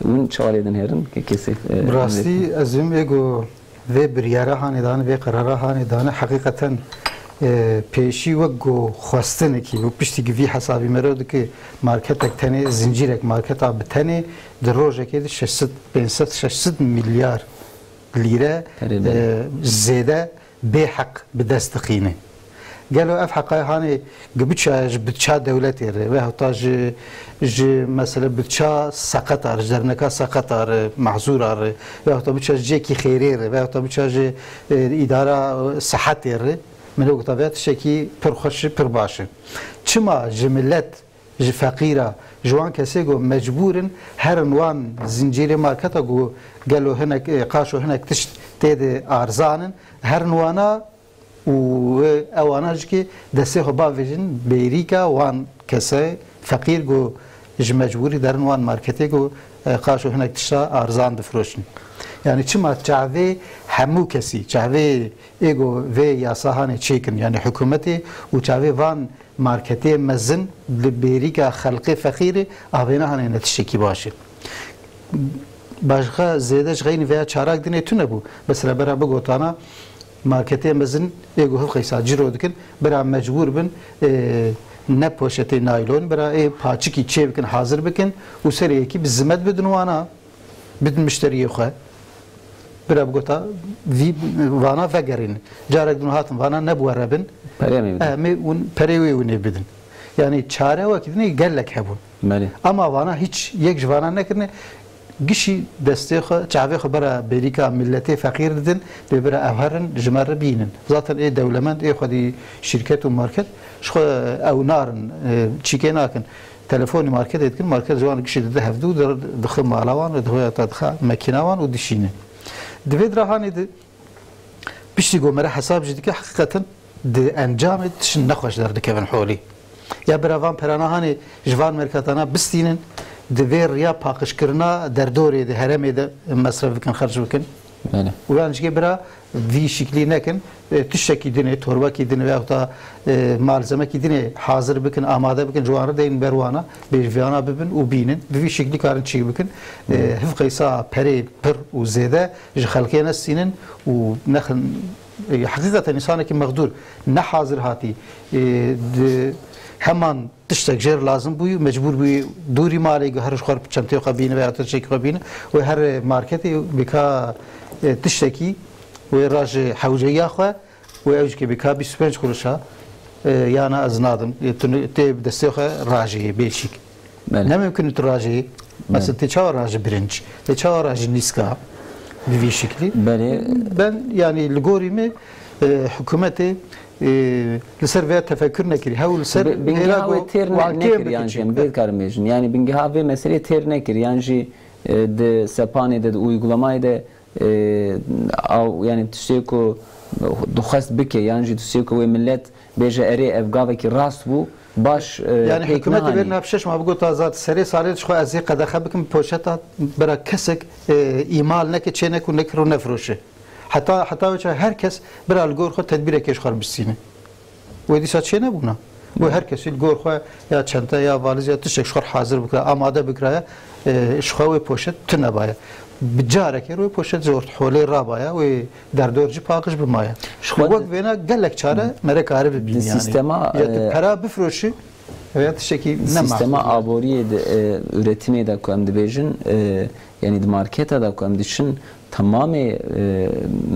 Hûn çawa lê dinêrin? Ke kesê, e, Bi rastî ez ê ku vê biryara hanê dane, vê qerara hanê dane, heqîqeten, e, pêşî wek ku xwestinekî û piştî ku vî hesabî mero dike marketek tenê, zincîrek marketa bi tenê di rojekê de şeş sed, pênc sed, şeş sed milyar lîre, Herê belê. e, zêde bê heq bi dest dixîne. Gelo ev heqayê hanê gi biçe ji biça dewletê re veyahûta ji, ji mesela biça seqeta re, ji derneka seqeta re, mehzûra re, veyahûta biça ji cêkî xêrê re, veyahûta biça ji, e, îdara, e, sehetê re, min ê gota vê tiştekî pir xweş e, pir baş e. Çima ji milet, ji feqîra, ji wan kesê ku mecbûr in herin wan zincîrê marketa ku gelo hinek, e, qaşo hinek tişt tê de arzan in, herin wana û ewana jî ki destê xwe bavêjin bêrîka wan kesê feqîr ku ji mecbûrî derin wan marketê ku, e, qaşo hinek tişta arzan difiroşin. Yani çima çavê hemû kesî, çavê ê ku vê yasa hanê çêkin, yani hikûmetê û çavê van marketê mezin li bêrîka xelqê feqîrê avêne hanê ne tiştekî baş e. Başka zêde ji xeynî veya çarak dinê tune bû. Mesela bera bigotana marketê mezin ê ku hiv qeysa ciro dikin, bera mecbûr bin, e, ne poşetê naylon, bera ê paçikî çê bikin, hazir bikin û serê yekî bi zimet bidin wana, bidin mişteriyê xwe. Bira bigota, vî vana vegerînin. Carek din hatin vana ne bi we re bin. Perê em ê bidin. Em ê hûn perê wê hûn ê bidin. Yani çare wekî dinê gelek hebûn. Belê. Ama vana hiç yek ji vana nekirine. Gişî destê xwe, çavê xwe bera bêrîka milletê feqîr didin, dê bira ev herin ji me re bînin. Zaten ê dewlemend, ê xwedî şîrket û market, ji xwe ew narin, e, çîkê nakin. Telefonî marketê dikin, market ji wan gişî dide hevdû, di-, dixe mala wan, dixwe ya te dixe mekîna wan û dişîne. Di vê dirahanê de piştî ku me re hesab jî dike, heqîqeten di encamê tişt nexweş derdikevin holî. Ya bira van perana hanê ji van merkatana bistînin, di vê riya paqijkirina derdorê de, herêmê de mesref bikin, xerc bikin. Belê. Û yan jî bira vî şiklî nekin, e, tiştekî dinê, torbekî dinê veyahut da, e, malzemekî dinê hazir bikin, amade bikin, ji wan re deynin ber wana, bêjviyana bibin û bînin. Bi vî şiklî karin çîk bikin. E, Hı. Hiv qeysa perê pir û zêde ji xelkê nestînin û nexin, e, heqîqeten însanekî mexdûr, ne hazir hatî, e, di heman tiştek jê re lazim bûyî, mecbûr bûyî dûrî malê, her ji xwe re çenteyê xwe bîne veya tiştekî xwe bîne û her marketê bika, e, tiştekî wê raje hewceya xwe û ew jî ke bika bîst û pênc quruşa, e, yana ez nadim, e, tu tê bi destê xwe rajeyê bêşîk. Belê. Ne mimkun tu rajeyê. Belê. Mesela tê çawa raje birinc, tê çawa raje nîska bi vî şiklî. Belê. Ben, yani, li gorî me, e, hikûmetê, e, li ser vê tefekkür nekirî. Hew li ser Bi-, bingeha hêla wê go-, têr ne-, wan kêm nekir, yan bikin jî, em çi. Bê dikarim bêjin. Yani bingeha vê meselê têr nekir, yan jî, e, di sepanê de, di uygulamaya de, e, aw, yani tiştê ku dixwest bike, yan jî tiştê ku wê millet bêje erê ev gavekî rast bû, baş, e, Yani pêk hikûmetê nehane. Berî nav şeş ma bigota zat serê salê ji xwe ez ê qedexe bikim poşeta bira kesek, e, îmal neke, çê neku, nekir û nefroşe. Heta, heta wê çax her kes bira li gor xwe tedbîrekê ji xwe re bistîne. Wê dîsa çê nebûna. Wê her kesî li gor xwe ya çente ya valiz ya tiştek ji xwe re hazir bikira, amade bikiraya, e, ji xwe wê poşet tune baye. Bi carekê re wê poşet ji ortholê rabaya, wê derdor jî paqij bimaye. Ji xwe Wek di vêna gelek çare mere karibe Di bîne yani. Sîstema, Ya tu e, pera bifroşî, veya tiştekî nema. Sîstema aboriyê de, e, üretimê de ku em dibêjin, e, yani di marketa de ku em diçin, temamê, e,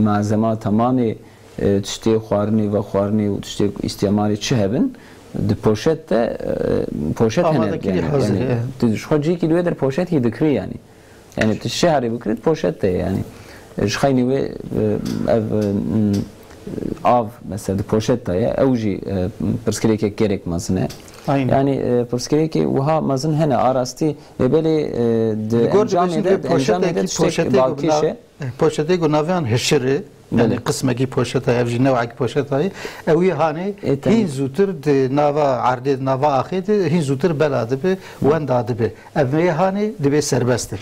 malzema, temamê, e, tiştê xwarinê, vexwarinê û tiştê îstîmalê çi hebin, di poşet de, e, poşet hene. Amadekirî Yani, hazir, yani, e. Tu ji xwe cihekî li wê der poşetkî dikirî yani. Yani tu şehrê bikirî, poşet de yani. Ji xeynî wê, e, ev, e, m, av mesela di poşet de ye. Ew jî, e, pirsgirêkek gelek mezin e. Aynen. Yani, e, pirsgirêkê wiha mezin hene, a rastî, lê belê, e, di Li gor encamê dibêjin de, vê di encamê de poşetekî, tiştek poşetê balkêş e. Poşetê ku naviyan hişir e, yani Belê. Qismekî poşeta, ev jî newekî poşeta ye. Ew yê hanê E, tamam. Hîn zûtir di nava erdê, di nava axê de hîn zûtir bela dibe, wenda dibe. Ev yê hanê dibê serbest e.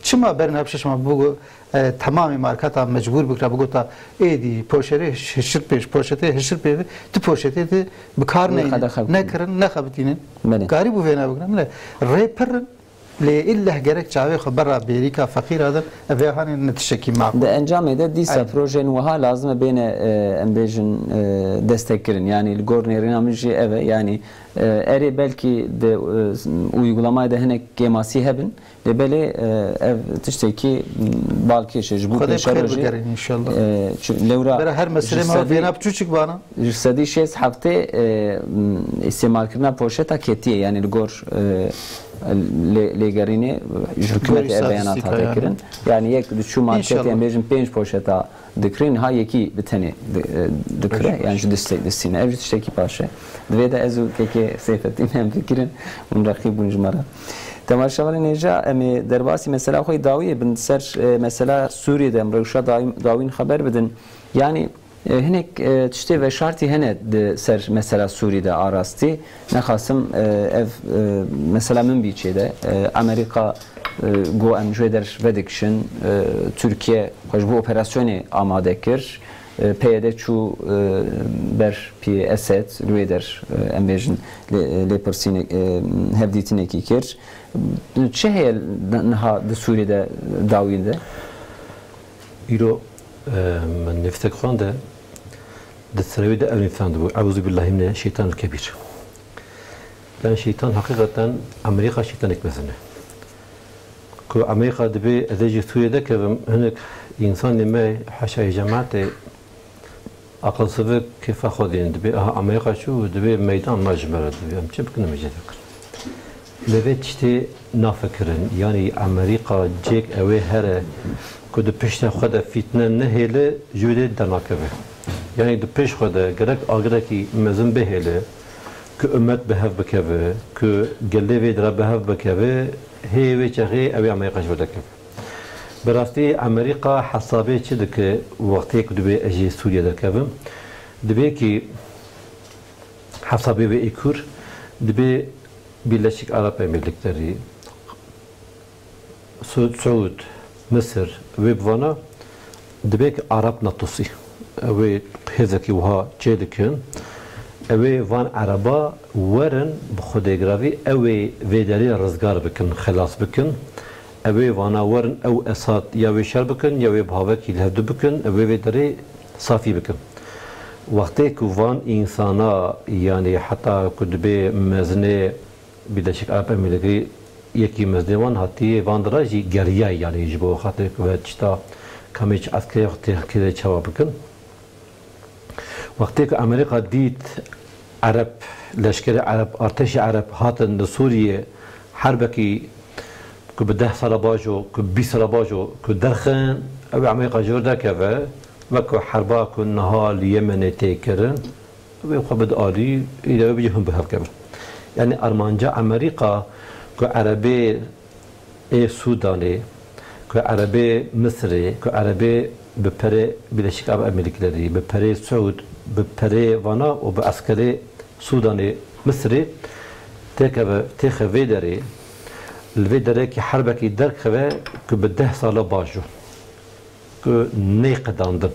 Çima bernav şeş ma bû, e, temamê marketa mecbûr bikira, bigota êdî poşerê hişir pêş, poşetê hişir pê, tu poşetê de bi kar Wê neynin, qedexe bikin. Nekirin, nexebitînin. Belê. Karî bû vêna bikira. Min e rê pir in. Lê îlleh gerek çavê xwe berra bêrîka feqîra din, ev ê hanê ne tiştekî maqûl. Di encamê de dîsa Aynen. projeyên wiha lazim e bêne, e, em bêjin, e, destekkirin. Yanî li gor nêrîna min jî ev e. Yanî, e, erê belkî di, e, uygulamaya de hinek kêmasî hebin. Lê belê, e, ev tiştekî, m, balkêş e ji bo Xwedê bi xêr pêşerojê, bigerin înşallah. E, çi-, lewra Bera her ji meselê me sedî vêna biçûçik bana. Ji sedî şêst heftê, e, m, îstîmalkirina poşeta ketiye, yanî li gor, e, lê-, lêgerînê ji hikûmetê ev beyanata te kirin. Yanî yek diçû marketê, em bêjin pênc poşeta dikirin, ha yekî bi tenê di-, e, dikire, yanî ji distê distîne. Ev jî tiştekî paş e. Di vê de ez û kekê Seyfettin em fikirin, hûn reqîb bûn ji me re. Temaşevanên hêja, em ê derbasî mesela xwe yê dawiyê bin ser, e, mesela Sûriyê de, em rewşa dawî-, dawîn xeber bidin. Yanî, E, hinek, e, tiştê veşartî hene di ser mesela Sûrî de a rastî. Nexasim, e, ev, e, mesela Minbîçê de, e, Amerîka, e, got em ji wê der vedikişin, e, Tirkiye xwe ji bo operasyonê amade kir. E, P Y D çû, e, ber piyê Esed, li wê der, e, em bêjin lê, lêpirsînek-, e, hevdîtinekî kir. Çi heye niha di Sûrî de dawî de? Îro, e, min nivîsek xwend e, di serê wê de ev nivîsandibû, "Eûzubillahî mine şeytanil kebîr." Yani şeytan hakikaten Amerîka şeytanek mezin e. Ku Amerîka dibê ez ê ji Sûriyê dekevim, hinek însanê me, haşa yê cemaetê, aqilsivik kêfa xwe dînin, dibê, aha, Amerîka çû, dibê meydan ma ji me re, dibê em çi bikin, em ê jê vekirin. Lê vê tiştê nafikirin, yanî Amerîka cêk ew ê here ku di pişta xwe de fîtne nehêle, ji wê dê dernakeve. Yanî di pêş xwe de gerek agirekî mezin bihêle, ku ummet bi hev bikeve, ku gelê vê dira bi hev bikeve, hê wê çaxê ew ê Amerîka ji vir dekeve. Bi rastî Amerîka hesabê çi dike wextê ku dibê ez jê Sûriye derkevim? Dibê kî hesabê wê ê kûr, dibê Birleşik Arap Emirlikleri, Su-, Suud, Misir, wê bi vana Dibe ki Arab Natusî, ew ê hêzekî wiha çê dikin, ew ê van Ereba werin bi xwedêgiravî, ew ê vê derê rizgar bikin, xelas bikin. Ew ê vana werin, ew Esad ya wê şer bikin, ya wê bi havekî li hevdu bikin, ew ê vê derê safî bikin. Wextê ku van însana, yanî heta ku dibê mezinê Birleşik Arap Emirlikî yekî mezinê wan hatiye van dira jî geriyayî, yanî ji bo xatirê ku ve tişta kamê çi eskerê xwe têxikê de çawa bikin. Wextê ku Amerîka dît Ereb, leşkerê Ereb, artêşê Ereb hatin li Sûriyê herbekî ku bi deh sala bajo, ku bîst sala bajo, ku derxin, ew ê Amerîka ji vir derkeve, wek ku herba ku niha li Yemenê tê kirin, wê xwe bide alî, îde wê bicî hûn bi hev kevin. Yanî armanca Amerîka ku Erebê ê Sûdanê, ku Erebê Misirê, ku Erebê bi perê Birleşik Arap Emirlikleri, bi perê Siûd, bi perê vana û bi eskerê Sûdanê, Misirê têkeve, têxe vê derê, li vê derekî herbekî derkeve ku bi deh sala bajo, ku neyqedandin,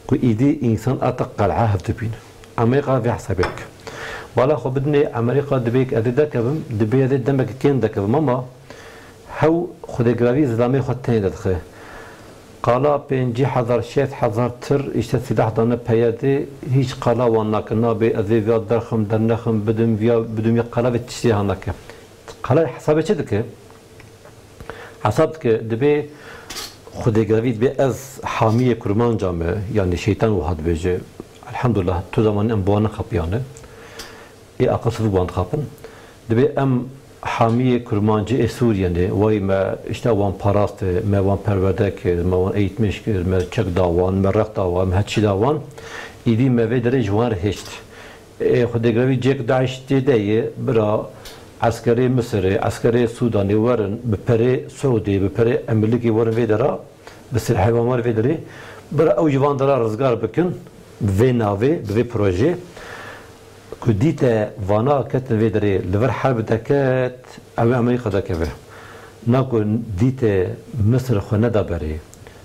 ku îdî însan ata qel'a hev dibîne. Amerîka vê hesabê bike. Bala xwe bidinê Amerîka dibê ez ê derkevim, dibê ez ê demeke kêm derkevim, ama hew xwedêgiravî zilamê xwe tenê derdixe. Qala pêncî hezar, şêst hezar tir, îşte, sîlah dane P Y D'ê, hîç qala wan nake, nabê ez ê viya derxim, dernexim, bidim viya, bidim ya qala vê tiştê han nake. Qala hesabê çi dike? Hesab dike, dibê xwedêgiravî dibê ez hamiyê kurmanca me, yanî şeytan wiha dibêje. Elhamdulillah, tu zamanî em bi wan nexapiyane. Ê aqilsizî wan dixapin. Dibê em hamiyê kurmancê ê Sûriye ne. Way me, işte, wan paraste, me wan perwerde kir, me wan eğitmiş kir, me çek da wan, me rex da wan, me her çi da wan. Îdî me vê derê ji wan re hêşt. Ê xwedêgiravî cêk DAIŞ tê de ye, bira eskerê Misirê, eskerê Sûdanê werin, bi perê Siûdê, bi perê Emirlikê werin vê dera, bi silahê wan werin vê derê, bira ew ji van dera rizgar bikin, bi vê navê, bi vê projê, ku dîte vana ketin vê derê, li vir herb deket, ew ê Amerîka dekeve. Na ku dîte Misir xwe neda berê,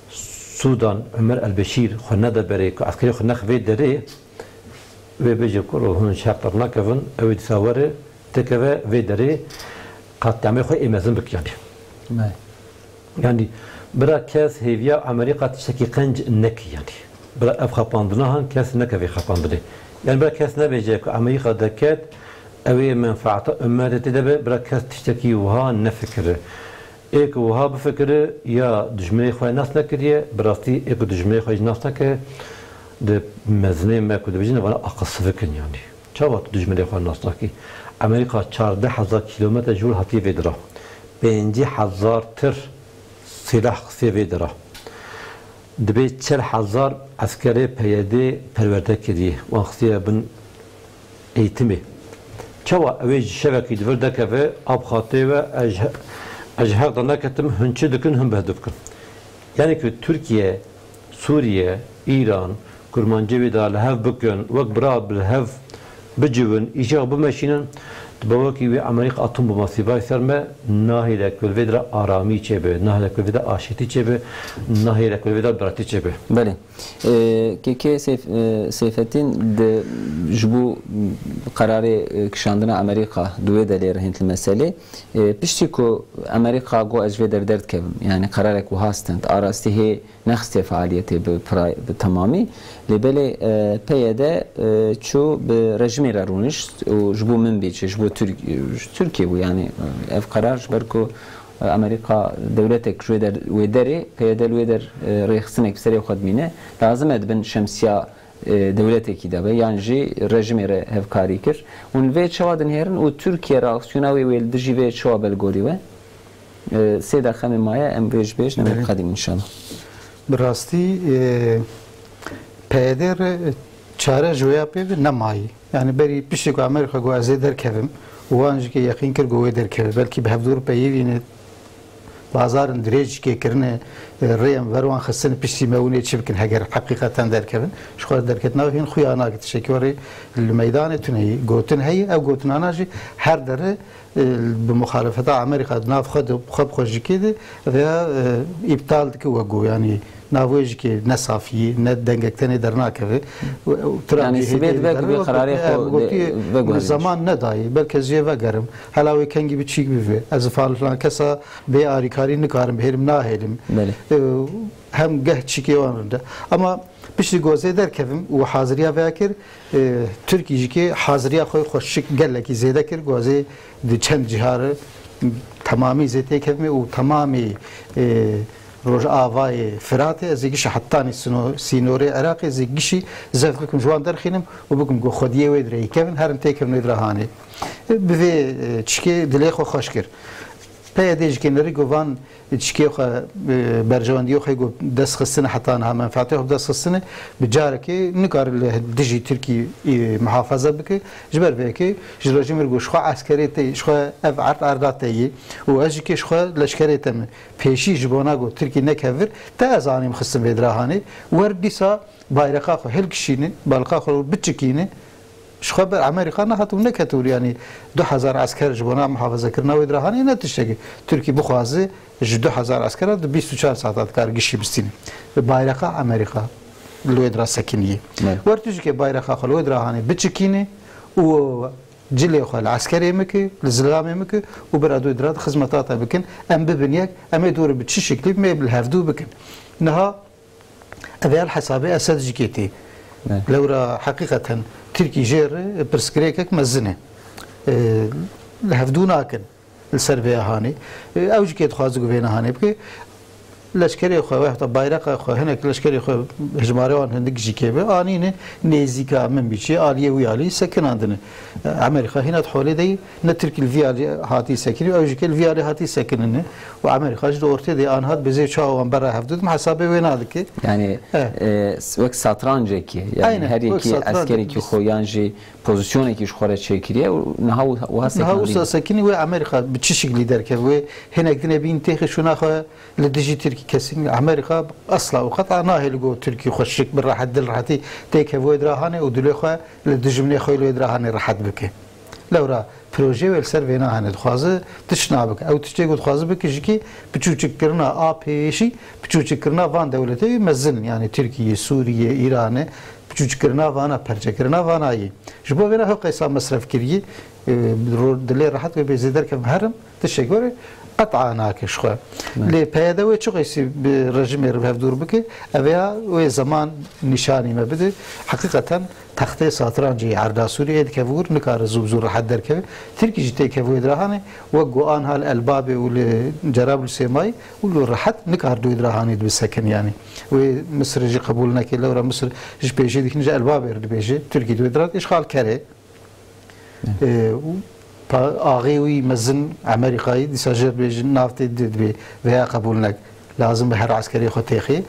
Sûdan, Umer el-Beşîr xwe neda berê, ku eskerê xwe nex vê derê, Wê bêje kuro hûn ji hev ternakevin, ew ê dîsa were, têkeve vê derê, qetlîamê xwe ê mezin bik, yanî. Me. Yanî, bira kes hêviya Amerîka tiştekî qenc nekî, yanî. Bira ev xapandina han kes neke vê xapandinê. Yanî, bira kes nebêje ku Amerîka deket, ew ê menfaeta ummetê tê de be, bira kes tiştekî wiha nefikire. Ê ku wiha bifikire, ya dijminê xwe nas nekiriye, bi rastî ê ku dijminê xwe jî nas neke, di mezinê me ku dibêjin, vana aqilsivik in, yanî. Çawa tu dijminê xwe nas nakî? Amerîka çardeh hezar kîlometre ji wir hatiye vê dira. Pêncî hezar tir sîlah xistiye vê dira. Dibê çil hezar eskerê P Y D perwerde kiriye. Wan xistiye bin eğitimê. Çawa ew ê ji şevekî di vir dekeve, av xatê ve, ez ji, ez ji hev derneketim, hûn çi dikin, hûn bi hev dikin. Yanî ku Tirkiye, Sûriye, Îran, kurmancê wê de li hev bikin, wek bira bi hev bicivin, îşex bimeşînin, di bawekî wê Amerîka atom bombasî vay ser me, nahêle ku li vê de aramî çêbe, nahêle ku li vê de aşêtî çêbe, nahêle ku li vê de biratî çêbe. Belê. Ê, K K Seyf-, ê, Seyfettin di, ji bo qerarê, ê, kişandina Amerîka di wê de lê rihînt li meselê. Ê, piştî ku Amerîka got ez ji vê derê derdikevim, yanî qerarek wiha stend, arastî hê nexistiye faaliyetê bi pira-, bi temamî. Lê belê, ê, P Y D, ê, çû bi rejimê re rûnişt û ji bo min bêçe, ji bo Tirk-, ji Tirkiye bû, yanî, ê, ev qerar ji ber ku Amerîka dewletek ji wê der, wê derê, P Y D li wê der, e, rêxistinek bi serê xwe dimîne, lazim e di bin şemsiya, e, dewletekî de be, yan jî rejimê re hevkarî kir. Hûn vê çawa dinihêrin û Tirkiye reaksiyona wê, wê li dijî vê çawa be li gorî we? E, sê deqe me maye, em vê ji bêjin, em ê Belê. biqedînin înşallah. Bi rastî, e, P Y D re çare ji wê ya pê ve nemayî. Yanî berî piştî ku Amerîka got ez ê derkevim, wan jî ke yeqîn kir ku wê derkeve. Belkî bi hevdû re peyivîne, bazarin dirêj jî kê kirine, e, rêyên ber wan xistine piştî me hûn ê çi bikin heger heqîqeten derkevin. Ji xwe derketina wê hîn xuya nake tiştekî werê li meydanê tune ye. Gotin heye, ew gotinana jî her dere, e, bi muxalefeta Amerîka di nav xwe de, xwe bi xwe ji kê de, vêya, e, îptal dike wek got. Yanî Navê jikê ne safî, ne dengek tenê dernakeve. Û, û tu ra Yanî jî sibê hêdî dibe ku derve bê wek xerarê gotiye, xwe em gotiye, de veguherîne. Min zeman nedayê, belke ez jê vegerim. Hela wê kengî biçîk bibe. Ez filan filan kesa bê arîkarî nikarim bihêlim, nahêlim. Belê. E, hem geh çîkê wan rind e. Ama piştî ku ez ê derkevim û haziriya vê kir, e, Tirkî jikê haziriya xwe xweşik gelekî zêde kir, ku ez ê di çend cîha re temamî zê têkevimê û temamî, e, Rojavayê Firatê, ez ê gişî hetanî sino-, sînorê Iraqê, ez ê gişî zeft bikim, ji wan derxînim û bikim ku xwediyê wê dirê kevin, herin têkevin wê dira hanê. Bi vê, e, çikê dilê xwe xweş kir. P Y D jikê nerî ku van çikê xwe, e, berjewendiyê xwe ku dest xistine, heta niha menfeetê xwe dest xistine, bi carekê nikare li dijî Tirkî, e, muhafaza bike. Ji ber vê yekê ji rejîmê re ku ji xwe eskerê te, ji xwe ev erd erda te yê û ez jikê ji xwe leşkerê te me. Pêşî ji bona ku Tirkî nekevir, te ez anîm xistin vê dira hanê. Wer dîsa bayreqa xwe hilkişîne, bayreqa xwe biçikîne, ji xwe ber Amerîka nehat û neketûr, yanî du hezar esker ji bona muhafazekirina wê dira hanê ne tiştekê. Tirkî bixwaze ji du hezar eskera di bîst û çar saeta dikar gişî bistîne. Bi bayreqa Amerîka li wê dira sekiniyê. Evet. Wer tu jikê bayreqa xwe li wê dira hanê biçikîne û cilê xwe li eskerê min ke, li zilamê min ke û bira dû dira di xizmeta te bikin, em bibin yek, em ê dû re bi çi şiklî me bi li hevdû bikin. Niha ev ya li hesabê Esed jî kê tê. Evet. Lewra heqîqeten Tirkî jê re pirsgirêkek mezin e. E, li hevdû nakin li ser vê hanê. E, ew jî kê dixwaze ku vê nehanê bike. Leşkerê xwe, wexta bayreqa xwe, hinek leşkerê xwe, hejmarê wan hindik jî kê be, anîne nêzîka min bî, çi aliyê wî alî sekinandine. Amerîka hîna di holê de yî, ne Tirkî li vî alî hatî sekinî, ew jî kê li vî alî hatî sekinine. Û Amerîka jî di ortê de an hat, bi zê çawa wan bera hevdu dim hesabê wê nadike. Yani, Evet. e, s-, wek satrancekî, yani Aynen, her wek yekî satranc eskerekî bîst. xwe yan jî pozisyonekî ji xwe re çêkiriye û niha wi-, wiha Niha sekinandî. wisa sekinî wê Amerîka bi çi şiklî derkeve? Wê hinek dine bîn têxê şûna xwe li dijî Tirkî kesî. Amerîka esla û qet'a nahêle ku Tirkî xweşik bi rehet, dil rehetî têkeve wê dira hanê û dilê xwe li dijminê xwe li wê dira hanê rehet bike. Lewra projeyê wê li ser vêna hene dixwaze tişt nabike. Ew tiştê ku dixwaze bike jikî piçûçikkirina a pêşî, piçûçikkirina van dewletê mezin, yani Tirkiye, Sûriye, Îranê, piçûçikkirina vana, perçekirina vana yê. Ji bo vêna hew qeysa mesref kiriye, e, ro-, dilê rehet wê bê zêder kevim herim, tiştek were qet'a nake ji xwe. Evet. Lê P Y D wê çi qeysî bi rejimê re hevdûr bike, ev ya wê zeman nîşanî me bide. Heqîqeten textê satrancê Erda Sûriyê dikeve wir, nikare zû bi zû rehet derkeve. Tirkî jî têkeve wê dira hanê, wek ku anha li Elbabê û li Cerablûsê mayî û li rehet nikare di wê dira hanê dibisekin yanî. Wê Misir jî qebûl neke, lewra Misir ji pêşî dikin ji Elbabê re dibêje, Tirkî di wê dira îşxalker e. Ê, û pa-, axê wî mezin Amerîkayî dîsa jê dibêjin nav tê dê dibê veya qebûl nek. Lazim be her eskerê xwe têxê.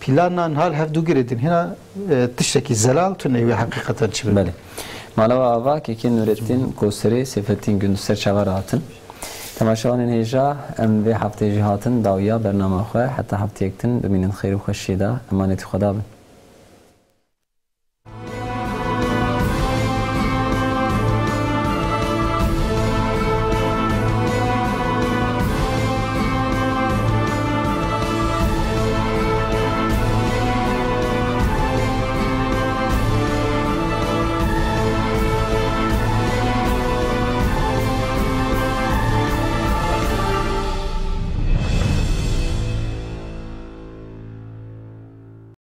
Plana niha li hevdû girê din hîna, e, tiştekî zelal tune wê heqîqeten çi be. Belê. Mala we ava, kekê Nurettin Koserê, Seyfettin Gündüz ser çava re hatin. Temaşevanên hêja, em vê heftê jî hatin dawiya bernama xwe. Heta hefteyek din bimînin xêr û xweşiyê de. Emanetî Xweda bin.